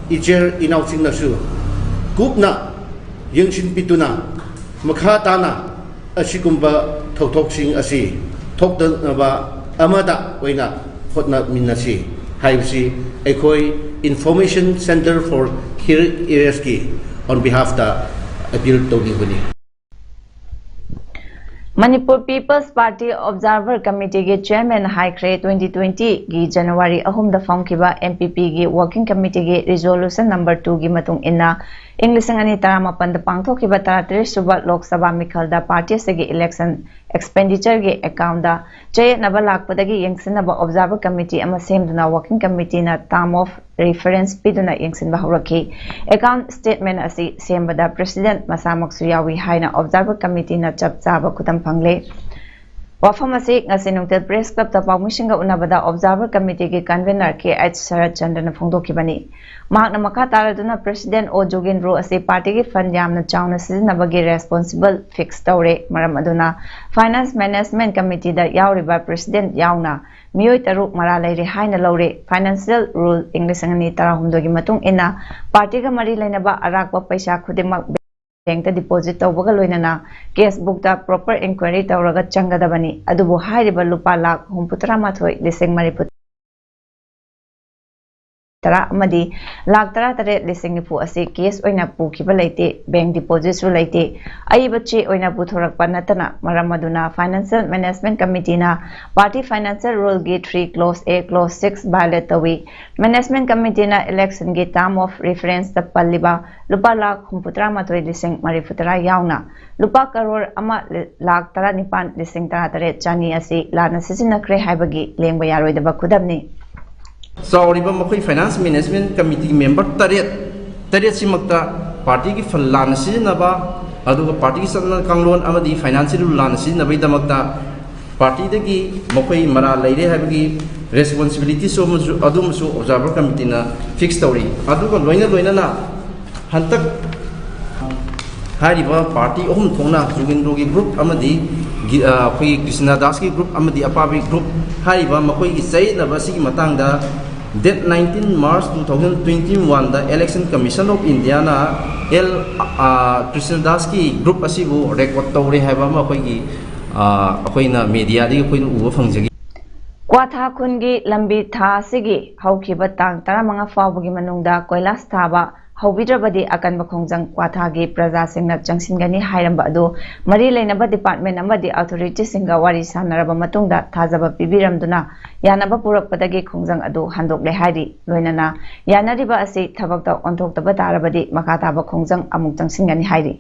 ꯏꯆꯤꯜ ꯏꯅꯥꯎꯁꯤꯡꯅꯁꯨ ꯀꯨꯞꯅ ꯌꯦꯡꯁꯤꯟꯕꯤꯗꯨꯅ ꯃꯈꯥ ꯇꯥꯅ ꯑꯁꯤꯒꯨꯝꯕ ꯊꯧꯗꯣꯛꯁꯤꯡ ꯑꯁꯤ ꯊꯣꯛꯇꯅꯕ ꯑꯃꯗ ꯑꯣꯏꯅ ꯍꯣꯠꯅꯃꯤꯟꯅꯁꯤ ꯍꯥꯏꯕꯁꯤ ꯑꯩꯈꯣꯏ Information Centre for Hill Areasꯀꯤ on behalfꯇ appeal ꯇꯧꯅꯤꯡꯕꯅꯤ꯫ Manipur People's Party Observer Committeeꯒꯤ chairman ꯍꯥꯏꯈ꯭ꯔꯦ, twenty twentyꯒꯤ January ꯑꯍꯨꯝꯗ ꯐꯝꯈꯤꯕ MPPꯒꯤ working committeeꯒꯤ resolution number twoꯒꯤ ꯃꯇꯨꯡ ꯏꯟꯅ, ꯏꯪ ꯂꯤꯁꯤꯡ ꯑꯅꯤ ꯇꯔꯥꯃꯥꯄꯟꯗ ꯄꯥꯡꯊꯣꯛꯈꯤꯕ ꯇꯔꯥꯇꯔꯦꯠ ꯁꯨꯕ Lok Sabha ꯃꯤꯈꯜꯗ party ꯑꯁꯤꯒꯤ election expenditureꯒꯤ accountꯗ ꯆꯌꯦꯠꯅꯕ ꯂꯥꯛꯄꯗꯒꯤ ꯌꯦꯡꯁꯤꯟꯅꯕ observer committee ꯑꯃ ꯁꯦꯝꯗꯨꯅ working committeeꯅ term of reference ꯄꯤꯗꯨꯅ ꯌꯦꯡꯁꯤꯟꯕ ꯍꯧꯔꯛꯈꯤ꯫ Account statement ꯑꯁꯤ ꯁꯦꯝꯕꯗ president ꯃꯁꯥꯃꯛꯁꯨ ꯌꯥꯎꯏ ꯍꯥꯏꯅ observer committeeꯅ ꯆꯞ ꯆꯥꯕ ꯈꯨꯗꯝ ꯐꯪꯂꯦ꯫ ꯋꯥꯐꯝ ꯑꯁꯤ ꯉꯁꯤ ꯅꯨꯡꯊꯤꯜ ꯄ꯭ꯔꯦꯁ ꯀ꯭ꯂꯕꯇ ꯄꯥꯎꯃꯤꯁꯤꯡꯒ ꯎꯅꯕꯗ ꯑꯣꯕꯖꯥꯔꯚꯔ ꯀꯃꯤꯇꯤꯒꯤ ꯀꯟꯚꯦꯅꯔ ꯀꯦ ꯑꯩꯆ ꯁꯔꯠ ꯆꯟꯗ꯭ꯔꯅ ꯐꯣꯡꯗꯣꯛꯈꯤꯕꯅꯤ꯫ ꯃꯍꯥꯛꯅ ꯃꯈꯥ ꯇꯥꯔꯗꯨꯅ ꯄ꯭ꯔꯦꯁꯤꯗꯦꯟꯠ ꯑꯣ ꯖꯨꯒꯦꯟꯗ꯭ꯔꯣ ꯑꯁꯤ ꯄꯥꯔꯇꯤꯒꯤ ꯐꯟ ꯌꯥꯝꯅ ꯆꯥꯎꯅ ꯁꯤꯖꯤꯟꯅꯕꯒꯤ ꯔꯦꯁꯄꯣꯟꯁꯤꯕꯜ ꯐꯤꯛꯁ ꯇꯧꯔꯦ, ꯃꯔꯝ ꯑꯗꯨꯅ ꯐꯥꯏꯅꯥꯟꯁ ꯃꯦꯅꯦꯖꯃꯦꯟꯠ ꯀꯃꯤꯇꯤꯗ ꯌꯥꯎꯔꯤꯕ ꯄ꯭ꯔꯦꯁꯤꯗꯦꯟꯠ ꯌꯥꯎꯅ ꯃꯤꯑꯣꯏ ꯇꯔꯨꯛ ꯃꯔꯥꯜ ꯂꯩꯔꯦ ꯍꯥꯏꯅ ꯂꯧꯔꯦ꯫ ꯐꯥꯏꯅꯥꯟꯁꯤꯌꯦꯜ ꯔꯨꯜ ꯏꯪ ꯂꯤꯁꯤꯡ ꯑꯅꯤ ꯇꯔꯥꯍꯨꯝꯗꯣꯏꯒꯤ ꯃꯇꯨꯡ ꯏꯟꯅ ꯄꯥꯔꯇꯤꯒ ꯃꯔꯤ ꯂꯩꯅꯕ ꯑꯔꯥꯛꯄ ꯄꯩꯁꯥ ꯈꯨꯗꯤꯡꯃꯛ ꯕꯦꯡꯛꯇ ꯗꯤꯄꯣꯖꯤꯠ ꯇꯧꯕꯒ ꯂꯣꯏꯅꯅ ꯀꯦꯁꯕꯨꯛꯇ ꯄ꯭ꯔꯣꯄꯔ ꯏꯟꯀ꯭ꯋꯥꯏꯔꯤ ꯇꯧꯔꯒ ꯆꯪꯒꯗꯕꯅꯤ꯫ ꯑꯗꯨꯕꯨ ꯍꯥꯏꯔꯤꯕ ꯂꯨꯄꯥ ꯂꯥꯈ ꯍꯨꯝꯐꯨꯇꯔꯥ ꯃꯥꯊꯣꯏ ꯂꯤꯁꯤꯡ ꯃꯔꯤꯐꯨ ꯇꯔꯥ ꯑꯃꯗꯤ ꯂꯥꯈ ꯇꯔꯥꯇꯔꯦꯠ ꯂꯤꯁꯤꯡ ꯅꯤꯐꯨ ꯑꯁꯤ ꯀꯦꯁ ꯑꯣꯏꯅ ꯄꯨꯈꯤꯕ ꯂꯩꯇꯦ, ꯕꯦꯡꯛ ꯗꯤꯄꯣꯖꯤꯠꯁꯨ ꯂꯩꯇꯦ, ꯑꯏꯕ ꯆꯦ ꯑꯣꯏꯅ ꯄꯨꯊꯣꯔꯛꯄ ꯅꯠꯇꯅ꯫ ꯃꯔꯝ ꯑꯗꯨꯅ ꯐꯥꯏꯅꯥꯟꯁꯤꯌꯦꯜ ꯃꯦꯅꯦꯖꯃꯦꯟꯠ ꯀꯃꯤꯇꯤꯅ ꯄꯥꯔꯇꯤ ꯐꯥꯏꯅꯥꯟꯁꯤꯌꯦꯜ ꯔꯨꯜꯒꯤ three clause A, clause six violate ꯇꯧꯏ꯫ ꯃꯦꯅꯦꯖꯃꯦꯟꯠ ꯀꯃꯤꯇꯤꯅ ꯏꯂꯦꯛꯁꯟꯒꯤ ꯇꯔꯝ ꯑꯣꯐ ꯔꯤꯐꯔꯦꯟꯁꯇ ꯄꯜꯂꯤꯕ ꯂꯨꯄꯥ ꯂꯥꯈ ꯍꯨꯝꯐꯨꯇꯔꯥ ꯃꯥꯊꯣꯏ ꯂꯤꯁꯤꯡ ꯃꯔꯤꯐꯨꯇꯔꯥ ꯌꯥꯎꯅ ꯂꯨꯄꯥ ꯀꯔꯣꯔ ꯑꯃ ꯂꯥꯈ ꯇꯔꯥꯅꯤꯄꯥꯟ ꯂꯤꯁꯤꯡ ꯇꯔꯥꯇꯔꯦꯠ ꯆꯅꯤ ꯑꯁꯤ ꯂꯥꯟꯅ ꯁꯤꯖꯤꯟꯅꯈ꯭ꯔꯦ ꯍꯥꯏꯕꯒꯤ ꯂꯦꯡꯕ ꯌꯥꯔꯣꯏꯗꯕ ꯈꯨꯗꯝꯅꯤ꯫ ꯆꯥꯎꯔꯤꯕ ꯃꯈꯣꯏ ꯐꯥꯏꯅꯥꯟꯁ ꯃꯦꯅꯦꯖꯃꯦꯟꯠ ꯀꯃꯤꯇꯤꯒꯤ ꯃꯦꯝꯕꯔ ꯇꯔꯦꯠ, ꯇꯔꯦꯠꯁꯤꯃꯛꯇ ꯄꯥꯔꯇꯤꯒꯤ ꯐꯟ ꯂꯥꯟꯅ ꯁꯤꯖꯤꯟꯅꯕ, ꯑꯗꯨꯒ ꯄꯥꯔꯇꯤꯒꯤ ꯆꯠꯅ ꯀꯥꯡꯂꯣꯟ ꯑꯃꯗꯤ ꯐꯥꯏꯅꯥꯟꯁꯤꯌꯦꯜ ꯔꯨꯜ ꯂꯥꯟꯅ ꯁꯤꯖꯤꯟꯅꯕꯒꯤꯗꯃꯛꯇ ꯄꯥꯔꯇꯤꯗꯒꯤ ꯃꯈꯣꯏ ꯃꯔꯥꯜ ꯂꯩꯔꯦ ꯍꯥꯏꯕꯒꯤ ꯔꯦꯁꯄꯣꯟꯁꯤꯕꯤꯂꯤꯇꯤꯁꯨ ꯑꯃꯁꯨ, ꯑꯗꯨꯃꯁꯨ ꯑꯣꯕꯖꯥꯔꯚꯔ ꯀꯃꯤꯇꯤꯅ ꯐꯤꯛꯁ ꯇꯧꯔꯤ꯫ ꯑꯗꯨꯒ ꯂꯣꯏꯅ ꯂꯣꯏꯅꯅ ꯍꯟꯗꯛ ꯍꯥꯏꯔꯤꯕ ꯄꯥꯔꯇꯤ ꯑꯍꯨꯝ ꯊꯣꯛꯅ ꯖꯨꯒꯦꯟꯗ꯭ꯔꯣꯒꯤ ꯒ꯭ꯔꯨꯞ ꯑꯃꯗꯤ ꯒꯤ-, ꯑ, ꯑꯩꯈꯣꯏꯒꯤ ꯀ꯭ꯔꯤꯁꯅ ꯗꯥꯁꯀꯤ ꯒ꯭ꯔꯨꯞ ꯑꯃꯗꯤ ꯑꯄꯥꯕꯤ ꯒ꯭ꯔꯨꯞ ꯍꯥꯏꯔꯤꯕ ꯃꯈꯣꯏꯒꯤ ꯆꯌꯦꯠꯅꯕ ꯑꯁꯤꯒꯤ ꯃꯇꯥꯡꯗ date nineteen March two thousand twenty one the Election Commission of India ꯅ ꯑꯦꯜ, ꯑ, ꯀ꯭ꯔꯤꯁꯅ ꯗꯥꯁꯀꯤ ꯒ꯭ꯔꯨꯞ ꯑꯁꯤꯕꯨ ꯔꯦꯀꯣꯔꯗ ꯇꯧꯔꯦ ꯍꯥꯏꯕ ꯑꯃ ꯑꯩꯈꯣꯏꯒꯤ, ꯑ, ꯑꯩꯈꯣꯏꯅ ꯃꯦꯗꯤꯌꯥꯗꯒꯤ ꯑꯩꯈꯣꯏꯅ ꯎꯕ ꯐꯪꯖꯈꯤ꯫ ꯀ꯭ꯋꯥꯊꯥ ꯈꯨꯟꯒꯤ ꯂꯝꯕꯤ ꯊꯥ ꯑꯁꯤꯒꯤ ꯍꯧꯈꯤꯕ ꯇꯥꯡ ꯇꯔꯥꯃꯉꯥ ꯐꯥꯎꯕꯒꯤ ꯃꯅꯨꯡꯗ ꯀꯣꯏꯂꯥꯁ ꯊꯥꯕ ꯍꯧꯕꯤꯗ꯭ꯔꯕꯗꯤ ꯑꯀꯟꯕ ꯈꯣꯡꯖꯪ ꯀ꯭ꯋꯥꯊꯥꯒꯤ ꯄ꯭ꯔꯖꯥꯁꯤꯡꯅ ꯆꯪꯁꯤꯟꯒꯅꯤ ꯍꯥꯏꯔꯝꯕ ꯑꯗꯨ ꯃꯔꯤ ꯂꯩꯅꯕ ꯗꯤꯄꯥꯔꯠꯃꯦꯟꯠ ꯑꯃꯗꯤ ꯑꯣꯊꯣꯔꯤꯇꯤꯁꯤꯡꯒ ꯋꯥꯔꯤ ꯁꯥꯟꯅꯔꯕ ꯃꯇꯨꯡꯗ ꯊꯥꯖꯕ ꯄꯤꯕꯤꯔꯝꯗꯨꯅ ꯌꯥꯅꯕ ꯄꯨꯔꯛꯄꯗꯒꯤ ꯈꯣꯡꯖꯪ ꯑꯗꯨ ꯍꯟꯗꯣꯛꯂꯦ ꯍꯥꯏꯔꯤ꯫ ꯂꯣꯏꯅꯅ ꯌꯥꯅꯔꯤꯕ ꯑꯁꯤ ꯊꯕꯛꯇ ꯑꯣꯟꯊꯣꯛꯇꯕ ꯇꯥꯔꯕꯗꯤ ꯃꯈꯥ ꯇꯥꯕ ꯈꯣꯡꯖꯪ ꯑꯃꯨꯛ ꯆꯪꯁꯤꯟꯒꯅꯤ ꯍꯥꯏꯔꯤ꯫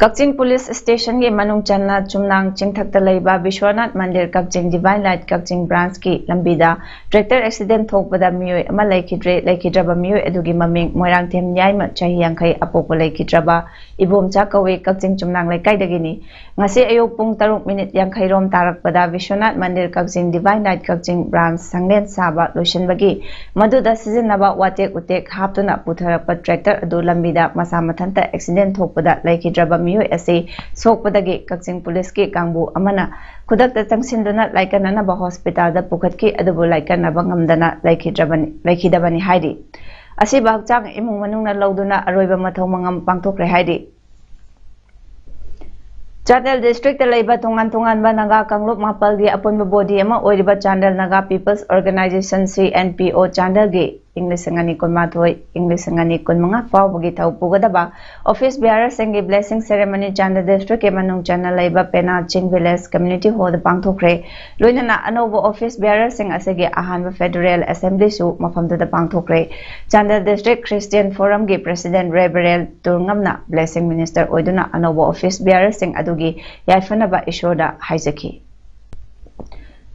ꯀꯛꯆꯤꯡ ꯄꯨꯂꯤꯁ ꯁ꯭ꯇꯦꯁꯟꯒꯤ ꯃꯅꯨꯡ ꯆꯟꯅ ꯆꯨꯝꯅꯥꯡ ꯆꯤꯡꯊꯛꯇ ꯂꯩꯕ ꯕꯤꯁ꯭ꯋꯅꯥꯊ ꯃꯟꯗꯤꯔ ꯀꯛꯆꯤꯡ ꯗꯤꯚꯥꯏꯟ ꯂꯥꯏꯠ ꯀꯛꯆꯤꯡ ꯕ꯭ꯔꯥꯟꯁꯀꯤ ꯂꯝꯕꯤꯗ ꯇ꯭ꯔꯦꯛꯇꯔ ꯑꯦꯛꯁꯤꯗꯦꯟ ꯊꯣꯛꯄꯗ ꯃꯤꯑꯣꯏ ꯑꯃ ꯂꯩꯈꯤꯗ꯭ꯔꯦ꯫ ꯂꯩꯈꯤꯗ꯭ꯔꯕ ꯃꯤꯑꯣꯏ ꯑꯗꯨꯒꯤ ꯃꯃꯤꯡ ꯃꯣꯏꯔꯥꯡꯊꯦꯝ ꯌꯥꯏꯃ, ꯆꯍꯤ ꯌꯥꯡꯈꯩ, ꯑꯄꯣꯛꯄ ꯂꯩꯈꯤꯗ꯭ꯔꯕ ꯏꯕꯣꯝꯆꯥ ꯀꯧꯏ, ꯀꯛꯆꯤꯡ ꯆꯨꯝꯅꯥꯡ ꯂꯩꯀꯥꯏꯗꯒꯤꯅꯤ꯫ ꯉꯁꯤ ꯑꯌꯨꯛ ꯄꯨꯡ ꯇꯔꯨꯛ ꯃꯤꯅꯤꯠ ꯌꯥꯡꯈꯩ ꯔꯣꯝ ꯇꯥꯔꯛꯄꯗ ꯕꯤꯁ꯭ꯋꯅꯥꯊ ꯃꯟꯗꯤꯔ ꯀꯛꯆꯤꯡ ꯗꯤꯚꯥꯏꯟ ꯂꯥꯏꯠ ꯀꯛꯆꯤꯡ ꯕ꯭ꯔꯥꯟꯁ ꯁꯪꯂꯦꯟ ꯁꯥꯕ ꯂꯣꯏꯁꯤꯟꯕꯒꯤ ꯃꯗꯨꯗ ꯁꯤꯖꯤꯟꯅꯕ ꯋꯥꯇꯦꯛ ꯎꯇꯦꯛ ꯍꯥꯞꯇꯨꯅ ꯄꯨꯊꯔꯛꯄ ꯇ꯭ꯔꯦꯛꯇꯔ ꯑꯗꯨ ꯂꯝꯕꯤꯗ ꯃꯁꯥ ꯃꯊꯟꯇ ꯑꯦꯛꯁꯤꯗꯦꯟ ꯊꯣꯛꯄꯗ ꯂꯩꯈꯤꯗ꯭ꯔꯕ ꯃꯤꯑꯣꯏ ꯑꯁꯤ ꯁꯣꯛꯄꯗꯒꯤ ꯀꯛꯆꯤꯡ ꯄꯨꯂꯤꯁꯀꯤ ꯀꯥꯡꯕꯨ ꯑꯃꯅ ꯈꯨꯗꯛꯇ ꯆꯪꯁꯤꯟꯗꯨꯅ ꯂꯥꯏꯀꯠꯅꯅꯕ ꯍꯣꯁꯄꯤꯇꯥꯜꯗ ꯄꯨꯈꯠꯈꯤ, ꯑꯗꯨꯕꯨ ꯂꯥꯏꯀꯠꯅꯕ ꯉꯝꯗꯅ ꯂꯩꯈꯤꯗ꯭ꯔꯕꯅꯤ, ꯂꯩꯈꯤꯗꯕꯅꯤ ꯍꯥꯏꯔꯤ꯫ ꯑꯁꯤꯕ ꯍꯛꯆꯥꯡ ꯏꯃꯨꯡ ꯃꯅꯨꯡꯅ ꯂꯧꯗꯨꯅ ꯑꯔꯣꯏꯕ ꯃꯊꯧ ꯃꯉꯝ ꯄꯥꯡꯊꯣꯛꯈ꯭ꯔꯦ ꯍꯥꯏꯔꯤ꯫ ꯆꯥꯟꯗꯦꯜ ꯗꯤꯁꯇ꯭ꯔꯤꯛꯇ ꯂꯩꯕ ꯇꯣꯉꯥꯟ ꯇꯣꯉꯥꯟꯕ ꯅꯥꯒꯥ ꯀꯥꯡꯂꯨꯞ ꯃꯥꯄꯜꯒꯤ ꯑꯄꯨꯟꯕ ꯕꯣꯗꯤ ꯑꯃ ꯑꯣꯏꯔꯤꯕ Chandel Naga peoples organization, C N P O, ꯆꯥꯟꯗꯦꯜꯒꯤ ꯏꯪ ꯂꯤꯁꯤꯡ ꯑꯅꯤ ꯀꯨꯟꯃꯥꯊꯣꯏ, ꯏꯪ ꯂꯤꯁꯤꯡ ꯑꯅꯤ ꯀꯨꯟꯃꯉꯥ ꯐꯥꯎꯕꯒꯤ ꯊꯧ ꯄꯨꯒꯗꯕ ꯑꯣꯐꯤꯁ ꯕꯤꯌꯥꯔꯔꯁꯤꯡꯒꯤ ꯕ꯭ꯂꯦꯁꯤꯡ ꯁꯦꯔꯦꯃꯅꯤ ꯆꯥꯟꯗꯦꯜ ꯗꯤꯁꯇ꯭ꯔꯤꯛꯀꯤ ꯃꯅꯨꯡ ꯆꯟꯅ ꯂꯩꯕ ꯄꯦꯅꯥ ꯆꯤꯡ ꯚꯤꯂꯦꯖ ꯀꯝꯌꯨꯅꯤꯇꯤ ꯍꯣꯜꯗ ꯄꯥꯡꯊꯣꯛꯈ꯭ꯔꯦ꯫ ꯂꯣꯏꯅꯅ ꯑꯅꯧꯕ ꯑꯣꯐꯤꯁ ꯕꯤꯌꯥꯔꯔꯁꯤꯡ ꯑꯁꯤꯒꯤ ꯑꯍꯥꯟꯕ ꯐꯦꯗꯔꯦꯜ ꯑꯦꯁꯦꯝꯕ꯭ꯂꯤꯁꯨ ꯃꯐꯝꯗꯨꯗ ꯄꯥꯡꯊꯣꯛꯈ꯭ꯔꯦ꯫ ꯆꯥꯟꯗꯦꯜ ꯗꯤꯁꯇ꯭ꯔꯤꯛ ꯈ꯭ꯔꯤꯁꯇꯤꯌꯟ ꯐꯣꯔꯝꯒꯤ ꯄ꯭ꯔꯦꯁꯤꯗꯦꯟꯠ ꯔꯦꯚꯔꯦꯟ ꯇꯨꯔꯉꯝꯅ ꯕ꯭ꯂꯦꯁꯤꯡ ꯃꯤꯅꯤꯁꯇꯔ ꯑꯣꯏꯗꯨꯅ ꯑꯅꯧꯕ ꯑꯣꯐꯤꯁ ꯕꯤꯌꯥꯔꯔꯁꯤꯡ ꯑꯗꯨꯒꯤ ꯌꯥꯏꯐꯅꯕ ꯏꯁꯣꯔꯗ ꯍꯥꯏꯖꯈꯤ꯫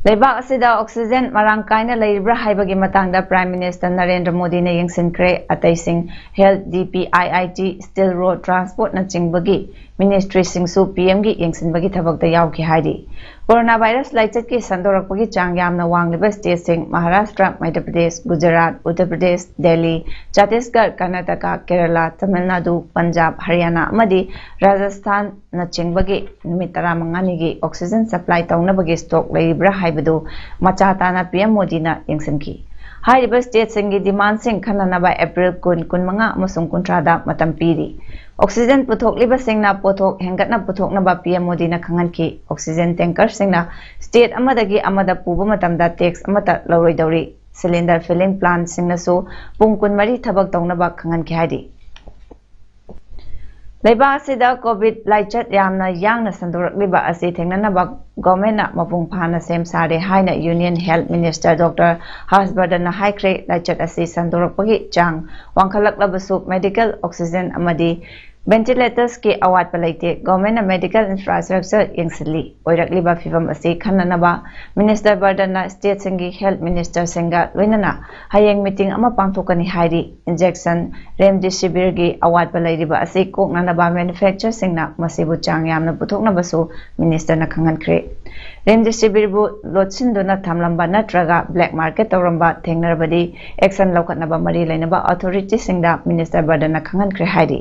ꯂꯩꯕꯥꯛ ꯑꯁꯤꯗ ꯑꯣꯛꯁꯤꯖꯦꯟ ꯃꯔꯥꯡ ꯀꯥꯏꯅ ꯂꯩꯔꯤꯕ꯭ꯔꯥ ꯍꯥꯏꯕꯒꯤ ꯃꯇꯥꯡꯗ ꯄ꯭ꯔꯥꯏꯝ ꯃꯤꯅꯤꯁꯇꯔ ꯅꯔꯦꯟꯗ꯭ꯔ ꯃꯣꯗꯤꯅ ꯌꯦꯡꯁꯤꯟꯈ꯭ꯔꯦ꯫ ꯑꯇꯩꯁꯤꯡ health, D P I I T, steel road ꯇ꯭ꯔꯥꯟꯁꯄꯣꯔꯠꯅꯆꯤꯡꯕꯒꯤ ꯃꯤꯅꯤꯁꯇ꯭ꯔꯤꯁꯤꯡꯁꯨ ꯄꯤ ꯑꯦꯝꯒꯤ ꯌꯦꯡꯁꯤꯟꯕꯒꯤ ꯊꯕꯛꯇ ꯌꯥꯎꯈꯤ ꯍꯥꯏꯔꯤ꯫ ꯀꯣꯔꯣꯅꯥ ꯚꯥꯏꯔꯁ ꯂꯥꯏꯆꯠꯀꯤ ꯁꯟꯗꯣꯔꯛꯄꯒꯤ ꯆꯥꯡ ꯌꯥꯝꯅ ꯋꯥꯡꯂꯤꯕ ꯁ꯭ꯇꯦꯠꯁꯤꯡ ꯃꯍꯥꯔꯥꯁꯇ꯭ꯔ, ꯃꯩꯙ꯭ꯌ ꯄ꯭ꯔꯗꯦꯁ, ꯒꯨꯖꯔꯥꯠ, ꯎꯠꯇꯔ ꯄ꯭ꯔꯗꯦꯁ, ꯗꯦꯜꯂꯤ, ꯆꯇꯤꯁꯒꯔ, ꯀꯔꯅꯥꯇꯀꯥ, ꯀꯦꯔꯂꯥ, ꯇꯥꯃꯤꯜ ꯅꯥꯗꯨ, ꯄꯟꯖꯥꯕ, ꯍꯔꯤꯌꯥꯅꯥ ꯑꯃꯗꯤ ꯔꯥꯖꯁꯊꯥꯟꯅꯆꯤꯡꯕꯒꯤ ꯅꯨꯃꯤꯠ ꯇꯔꯥꯃꯉꯥꯅꯤꯒꯤ ꯑꯣꯛꯁꯤꯖꯦꯟ ꯁꯄ꯭ꯂꯥꯏ ꯇꯧꯅꯕꯒꯤ ꯁ꯭ꯇꯣꯛ ꯂꯩꯔꯤꯕ꯭ꯔꯥ ꯍꯥꯏꯕꯗꯨ ꯃꯆꯥ ꯇꯥꯅ ꯄꯤ ꯑꯦꯝ ꯃꯣꯗꯤꯅ ꯌꯦꯡꯁꯤꯟꯈꯤ꯫ ꯍꯥꯏꯔꯤꯕ ꯁ꯭ꯇꯦꯠꯁꯤꯡꯒꯤ ꯗꯤꯃꯥꯟꯁꯤꯡ ꯈꯟꯅꯅꯕ ꯑꯦꯄ꯭ꯔꯤꯜ ꯀꯨꯟ, ꯀꯨꯟꯃꯉꯥ ꯑꯃꯁꯨꯡ ꯀꯨꯟꯊ꯭ꯔꯥꯗ ꯃꯇꯝ ꯄꯤꯔꯤ꯫ ꯑꯣꯛꯁꯤꯖꯦꯟ ꯄꯨꯊꯣꯛꯂꯤꯕꯁꯤꯡꯅ ꯄꯣꯠꯊꯣꯛ ꯍꯦꯟꯒꯠꯅ ꯄꯨꯊꯣꯛꯅꯕ ꯄꯤ ꯑꯦꯝ ꯃꯣꯗꯤꯅ ꯈꯪꯍꯟꯈꯤ꯫ ꯑꯣꯛꯁꯤꯖꯦꯟ ꯇꯦꯡꯀꯔꯁꯤꯡꯅ ꯁ꯭ꯇꯦꯠ ꯑꯃꯗꯒꯤ ꯑꯃꯗ ꯄꯨꯕ ꯃꯇꯝꯗ ꯇꯦꯛꯁ ꯑꯃꯠꯇ ꯂꯧꯔꯣꯏꯗꯧꯔꯤ꯫ ꯁꯤꯂꯤꯟꯗꯔ ꯐꯤꯂꯤꯡ ꯄ꯭ꯂꯥꯟꯠꯁꯤꯡꯅꯁꯨ ꯄꯨꯡ ꯀꯨꯟꯃꯔꯤ ꯊꯕꯛ ꯇꯧꯅꯕ ꯈꯪꯍꯟꯈꯤ ꯍꯥꯏꯔꯤ꯫ ꯂꯩꯕꯥꯛ ꯑꯁꯤꯗ ꯀꯣꯚꯤꯗ ꯂꯥꯏꯆꯠ ꯌꯥꯝꯅ ꯌꯥꯡꯅ ꯁꯟꯗꯣꯔꯛꯂꯤꯕ ꯑꯁꯤ ꯊꯦꯡꯅꯅꯕ ꯒꯣꯔꯃꯦꯟꯅ ꯃꯄꯨꯡ ꯐꯥꯅ ꯁꯦꯝ ꯁꯥꯔꯦ ꯍꯥꯏꯅ ꯌꯨꯅꯤꯌꯟ ꯍꯦꯜꯊ ꯃꯤꯅꯤꯁꯇꯔ ꯗꯣꯛꯇꯔ ꯍꯔꯁꯕꯔꯙꯟꯅ ꯍꯥꯏꯈ꯭ꯔꯦ꯫ ꯂꯥꯏꯆꯠ ꯑꯁꯤ ꯁꯟꯗꯣꯔꯛꯄꯒꯤ ꯆꯥꯡ ꯋꯥꯡꯈꯠꯂꯛꯂꯕꯁꯨ ꯃꯦꯗꯤꯀꯦꯜ ꯑꯣꯛꯁꯤꯖꯦꯟ ꯑꯃꯗꯤ Ventilators-ꯀꯤ ꯑꯋꯥꯠꯄ ꯂꯩꯇꯦ, Government-ꯅ medical infrastructure ꯌꯦꯡꯁꯤꯜꯂꯤ꯫ ꯑꯣꯏꯔꯛꯂꯤꯕ ꯐꯤꯚꯝ ꯑꯁꯤ ꯈꯟꯅꯅꯕ Minister ꯕꯔꯗꯟꯅ state-ꯁꯤꯡꯒꯤ health minister-ꯁꯤꯡꯒ ꯂꯣꯏꯅꯅ ꯍꯌꯦꯡ meeting ꯑꯃ ꯄꯥꯡꯊꯣꯛꯀꯅꯤ ꯍꯥꯏꯔꯤ꯫ Injection Remdesivir-ꯒꯤ ꯑꯋꯥꯠꯄ ꯂꯩꯔꯤꯕ ꯑꯁꯤ ꯀꯣꯛꯅꯅꯕ manufacturer-ꯁꯤꯡꯅ ꯃꯁꯤꯕꯨ ꯆꯥꯡ ꯌꯥꯝꯅ ꯄꯨꯊꯣꯛꯅꯕꯁꯨ Minister-ꯅ ꯈꯪꯍꯟꯈ꯭ꯔꯦ꯫ Remdesivir-ꯕꯨ ꯂꯣꯠꯁꯤꯟꯗꯨꯅ ꯊꯝꯂꯝꯕ ꯅꯠꯇ꯭ꯔꯒ black market ꯇꯧꯔꯝꯕ ꯊꯦꯡꯅꯔꯕꯗꯤ action ꯂꯧꯈꯠꯅꯕ ꯃꯔꯤ ꯂꯩꯅꯕ authority-ꯁꯤꯡꯗ Minister ꯕꯔꯗꯟꯅ ꯈꯪꯍꯟꯈ꯭ꯔꯦ ꯍꯥꯏꯔꯤ꯫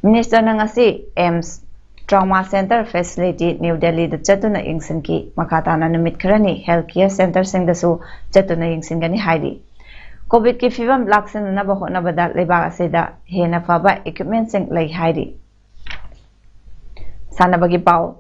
Minister-ꯅ ꯉꯁꯤ AIIMS Trauma Center Facility, New Delhi-ꯗ ꯆꯠꯇꯨꯅ ꯌꯦꯡꯁꯤꯟꯈꯤ꯫ ꯃꯈꯥ ꯇꯥꯅ ꯅꯨꯃꯤꯠ ꯈꯔꯅꯤ health care centre-ꯁꯤꯡꯗꯁꯨ ꯆꯠꯇꯨꯅ ꯌꯦꯡꯁꯤꯟꯒꯅꯤ ꯍꯥꯏꯔꯤ꯫ COVID-ꯀꯤ ꯐꯤꯚꯝ ꯂꯥꯛꯁꯤꯟꯅꯅꯕ ꯍꯣꯠꯅꯕꯗ ꯂꯩꯕꯥꯛ ꯑꯁꯤꯗ ꯍꯦꯟꯅ ꯐꯕ equipment-ꯁꯤꯡ ꯂꯩ ꯍꯥꯏꯔꯤ꯫ ꯁꯥꯟꯅꯕꯒꯤ ꯄꯥꯎ꯫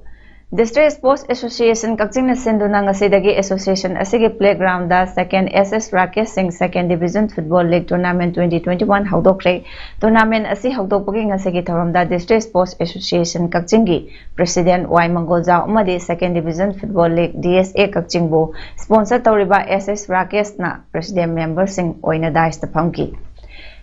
District Sports Association ꯀꯛꯆꯤꯡꯅ ꯁꯤꯟꯗꯨꯅ ꯉꯁꯤꯗꯒꯤ association ꯑꯁꯤꯒꯤ playground-ꯗ Second S S Rakesh Singh Second Division Football League Tournament twenty twenty-one ꯍꯧꯗꯣꯛꯈ꯭ꯔꯦ꯫ Tournament ꯑꯁꯤ ꯍꯧꯗꯣꯛꯄꯒꯤ ꯉꯁꯤꯒꯤ ꯊꯧꯔꯝꯗ District Sports Association ꯀꯛꯆꯤꯡꯒꯤ President ꯋꯥꯏ ꯃꯪꯒꯣꯜꯖꯥꯎ ꯑꯃꯗꯤ Second Division Football League, D S A, ꯀꯛꯆꯤꯡꯕꯨ sponsor ꯇꯧꯔꯤꯕ S S Rakesh-ꯅ President member-ꯁꯤꯡ ꯑꯣꯏꯅ dais-ꯇ ꯐꯝꯈꯤ꯫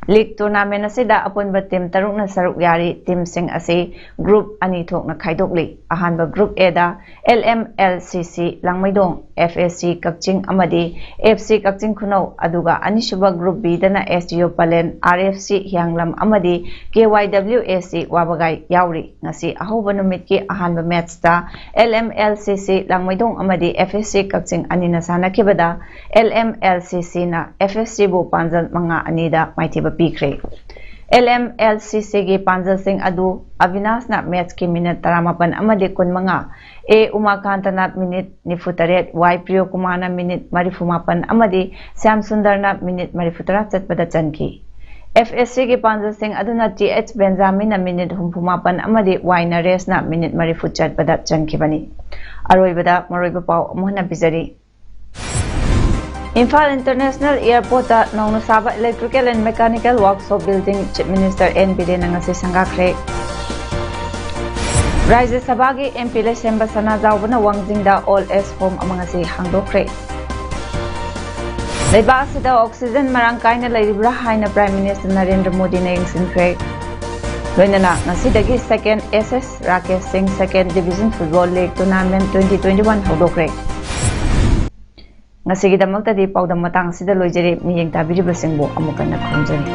League tournament ꯑꯁꯤꯗ ꯑꯄꯨꯟꯕ team ꯇꯔꯨꯛꯅ ꯁꯔꯨꯛ ꯌꯥꯔꯤ꯫ Team-ꯁꯤꯡ ꯑꯁꯤ group ꯑꯅꯤ ꯊꯣꯛꯅ ꯈꯥꯏꯗꯣꯛꯂꯤ꯫ ꯑꯍꯥꯟꯕ group A-ꯗ L M L C C ꯂꯥꯡꯃꯩꯗꯣꯡ, F S C ꯀꯛꯆꯤꯡ ꯑꯃꯗꯤ F C ꯀꯛꯆꯤꯡ ꯈꯨꯅꯧ, ꯑꯗꯨꯒ ꯑꯅꯤꯁꯨꯕ group B-ꯗꯅ S D O plan, R F C ꯍꯤꯌꯥꯡꯂꯝ ꯑꯃꯗꯤ K Y W A C ꯋꯥꯕꯒꯥꯏ ꯌꯥꯎꯔꯤ꯫ ꯉꯁꯤ ꯑꯍꯧꯕ ꯅꯨꯃꯤꯠꯀꯤ ꯑꯍꯥꯟꯕ match-ꯇ L M L C C ꯂꯥꯡꯃꯩꯗꯣꯡ ꯑꯃꯗꯤ F S C ꯀꯛꯆꯤꯡ ꯑꯅꯤꯅ ꯁꯥꯟꯅꯈꯤꯕꯗ L M L C C-ꯅ F S C-ꯕꯨ ꯄꯥꯟꯖꯜ ꯃꯉꯥ ꯑꯅꯤꯗ ꯃꯥꯏꯊꯤꯕ ꯄꯤꯈ꯭ꯔꯦ꯫ L M L C C-ꯒꯤ ꯄꯥꯟꯖꯜꯁꯤꯡ ꯑꯗꯨ ꯑꯕꯤꯅꯥꯁꯅ match-ꯀꯤ minute ꯇꯔꯥꯃꯥꯄꯟ ꯑꯃꯗꯤ ꯀꯨꯟꯃꯉꯥ, A ꯎꯃꯥꯀꯥꯟꯇꯅ minute ꯅꯤꯐꯨꯇꯔꯦꯠ, Y ꯄ꯭ꯔꯤꯌꯣꯀꯨꯃꯥꯔꯅ minute ꯃꯔꯤꯐꯨꯃꯥꯄꯟ ꯑꯃꯗꯤ ꯁ꯭ꯌꯥꯝ ꯁꯨꯟꯗꯔꯅ minute ꯃꯔꯤꯐꯨꯇꯔꯥ ꯆꯠꯄꯗ ꯆꯟꯈꯤ꯫ F S C-ꯒꯤ ꯄꯥꯟꯖꯜꯁꯤꯡ ꯑꯗꯨꯅ T H ꯕꯦꯟꯖꯥꯃꯤꯟꯅ minute ꯍꯨꯝꯐꯨꯃꯥꯄꯟ ꯑꯃꯗꯤ Y ꯅꯔꯦꯁꯅ minute ꯃꯔꯤꯐꯨ ꯆꯠꯄꯗ ꯆꯟꯈꯤꯕꯅꯤ꯫ ꯑꯔꯣꯏꯕꯗ ꯃꯔꯨꯑꯣꯏꯕ ꯄꯥꯎ ꯑꯃꯨꯛ ꯍꯟꯅ ꯄꯤꯖꯔꯤ꯫ ꯏꯝꯐꯥꯜ International Airport-ꯇ ꯅꯧꯅ ꯁꯥꯕ Electrical and Mechanical Workshop Building Chief Minister N ꯕꯤꯔꯦꯟꯅ ꯉꯁꯤ ꯁꯪꯒꯥꯈ꯭ꯔꯦ꯫ ꯔꯥꯖ꯭ꯌ ꯁꯚꯥꯒꯤ M P ꯂꯩꯁꯦꯝꯕ ꯁꯅꯥꯖꯥꯎꯕꯅ ꯋꯥꯡꯖꯤꯡꯗ Old Age Home ꯑꯃ ꯉꯁꯤ ꯍꯥꯡꯗꯣꯛꯈ꯭ꯔꯦ꯫ ꯂꯩꯕꯥꯛ ꯑꯁꯤꯗ oxygen ꯃꯔꯥꯡ ꯀꯥꯏꯅ ꯂꯩꯔꯤꯕ꯭ꯔꯥ ꯍꯥꯏꯅ Prime Minister ꯅꯔꯦꯟꯗ꯭ꯔ ꯃꯣꯗꯤꯅ ꯌꯦꯡꯁꯤꯟꯈ꯭ꯔꯦ꯫ ꯂꯣꯏꯅꯅ ꯉꯁꯤꯗꯒꯤ Second S S Rakesh Singh Second Division Football League Tournament twenty twenty-one ꯍꯧꯗꯣꯛꯈ꯭ꯔꯦ꯫ ꯉꯁꯤꯒꯤꯗꯃꯛꯇꯗꯤ ꯄꯥꯎꯗꯝ ꯃꯇꯥꯡ ꯑꯁꯤꯗ ꯂꯣꯏꯖꯔꯦ꯫ ꯃꯤꯠꯌꯦꯡ ꯇꯥꯕꯤꯔꯤꯕꯁꯤꯡꯕꯨ ꯑꯃꯨꯛ ꯍꯟꯅ ꯈꯨꯔꯨꯝꯖꯔꯤ꯫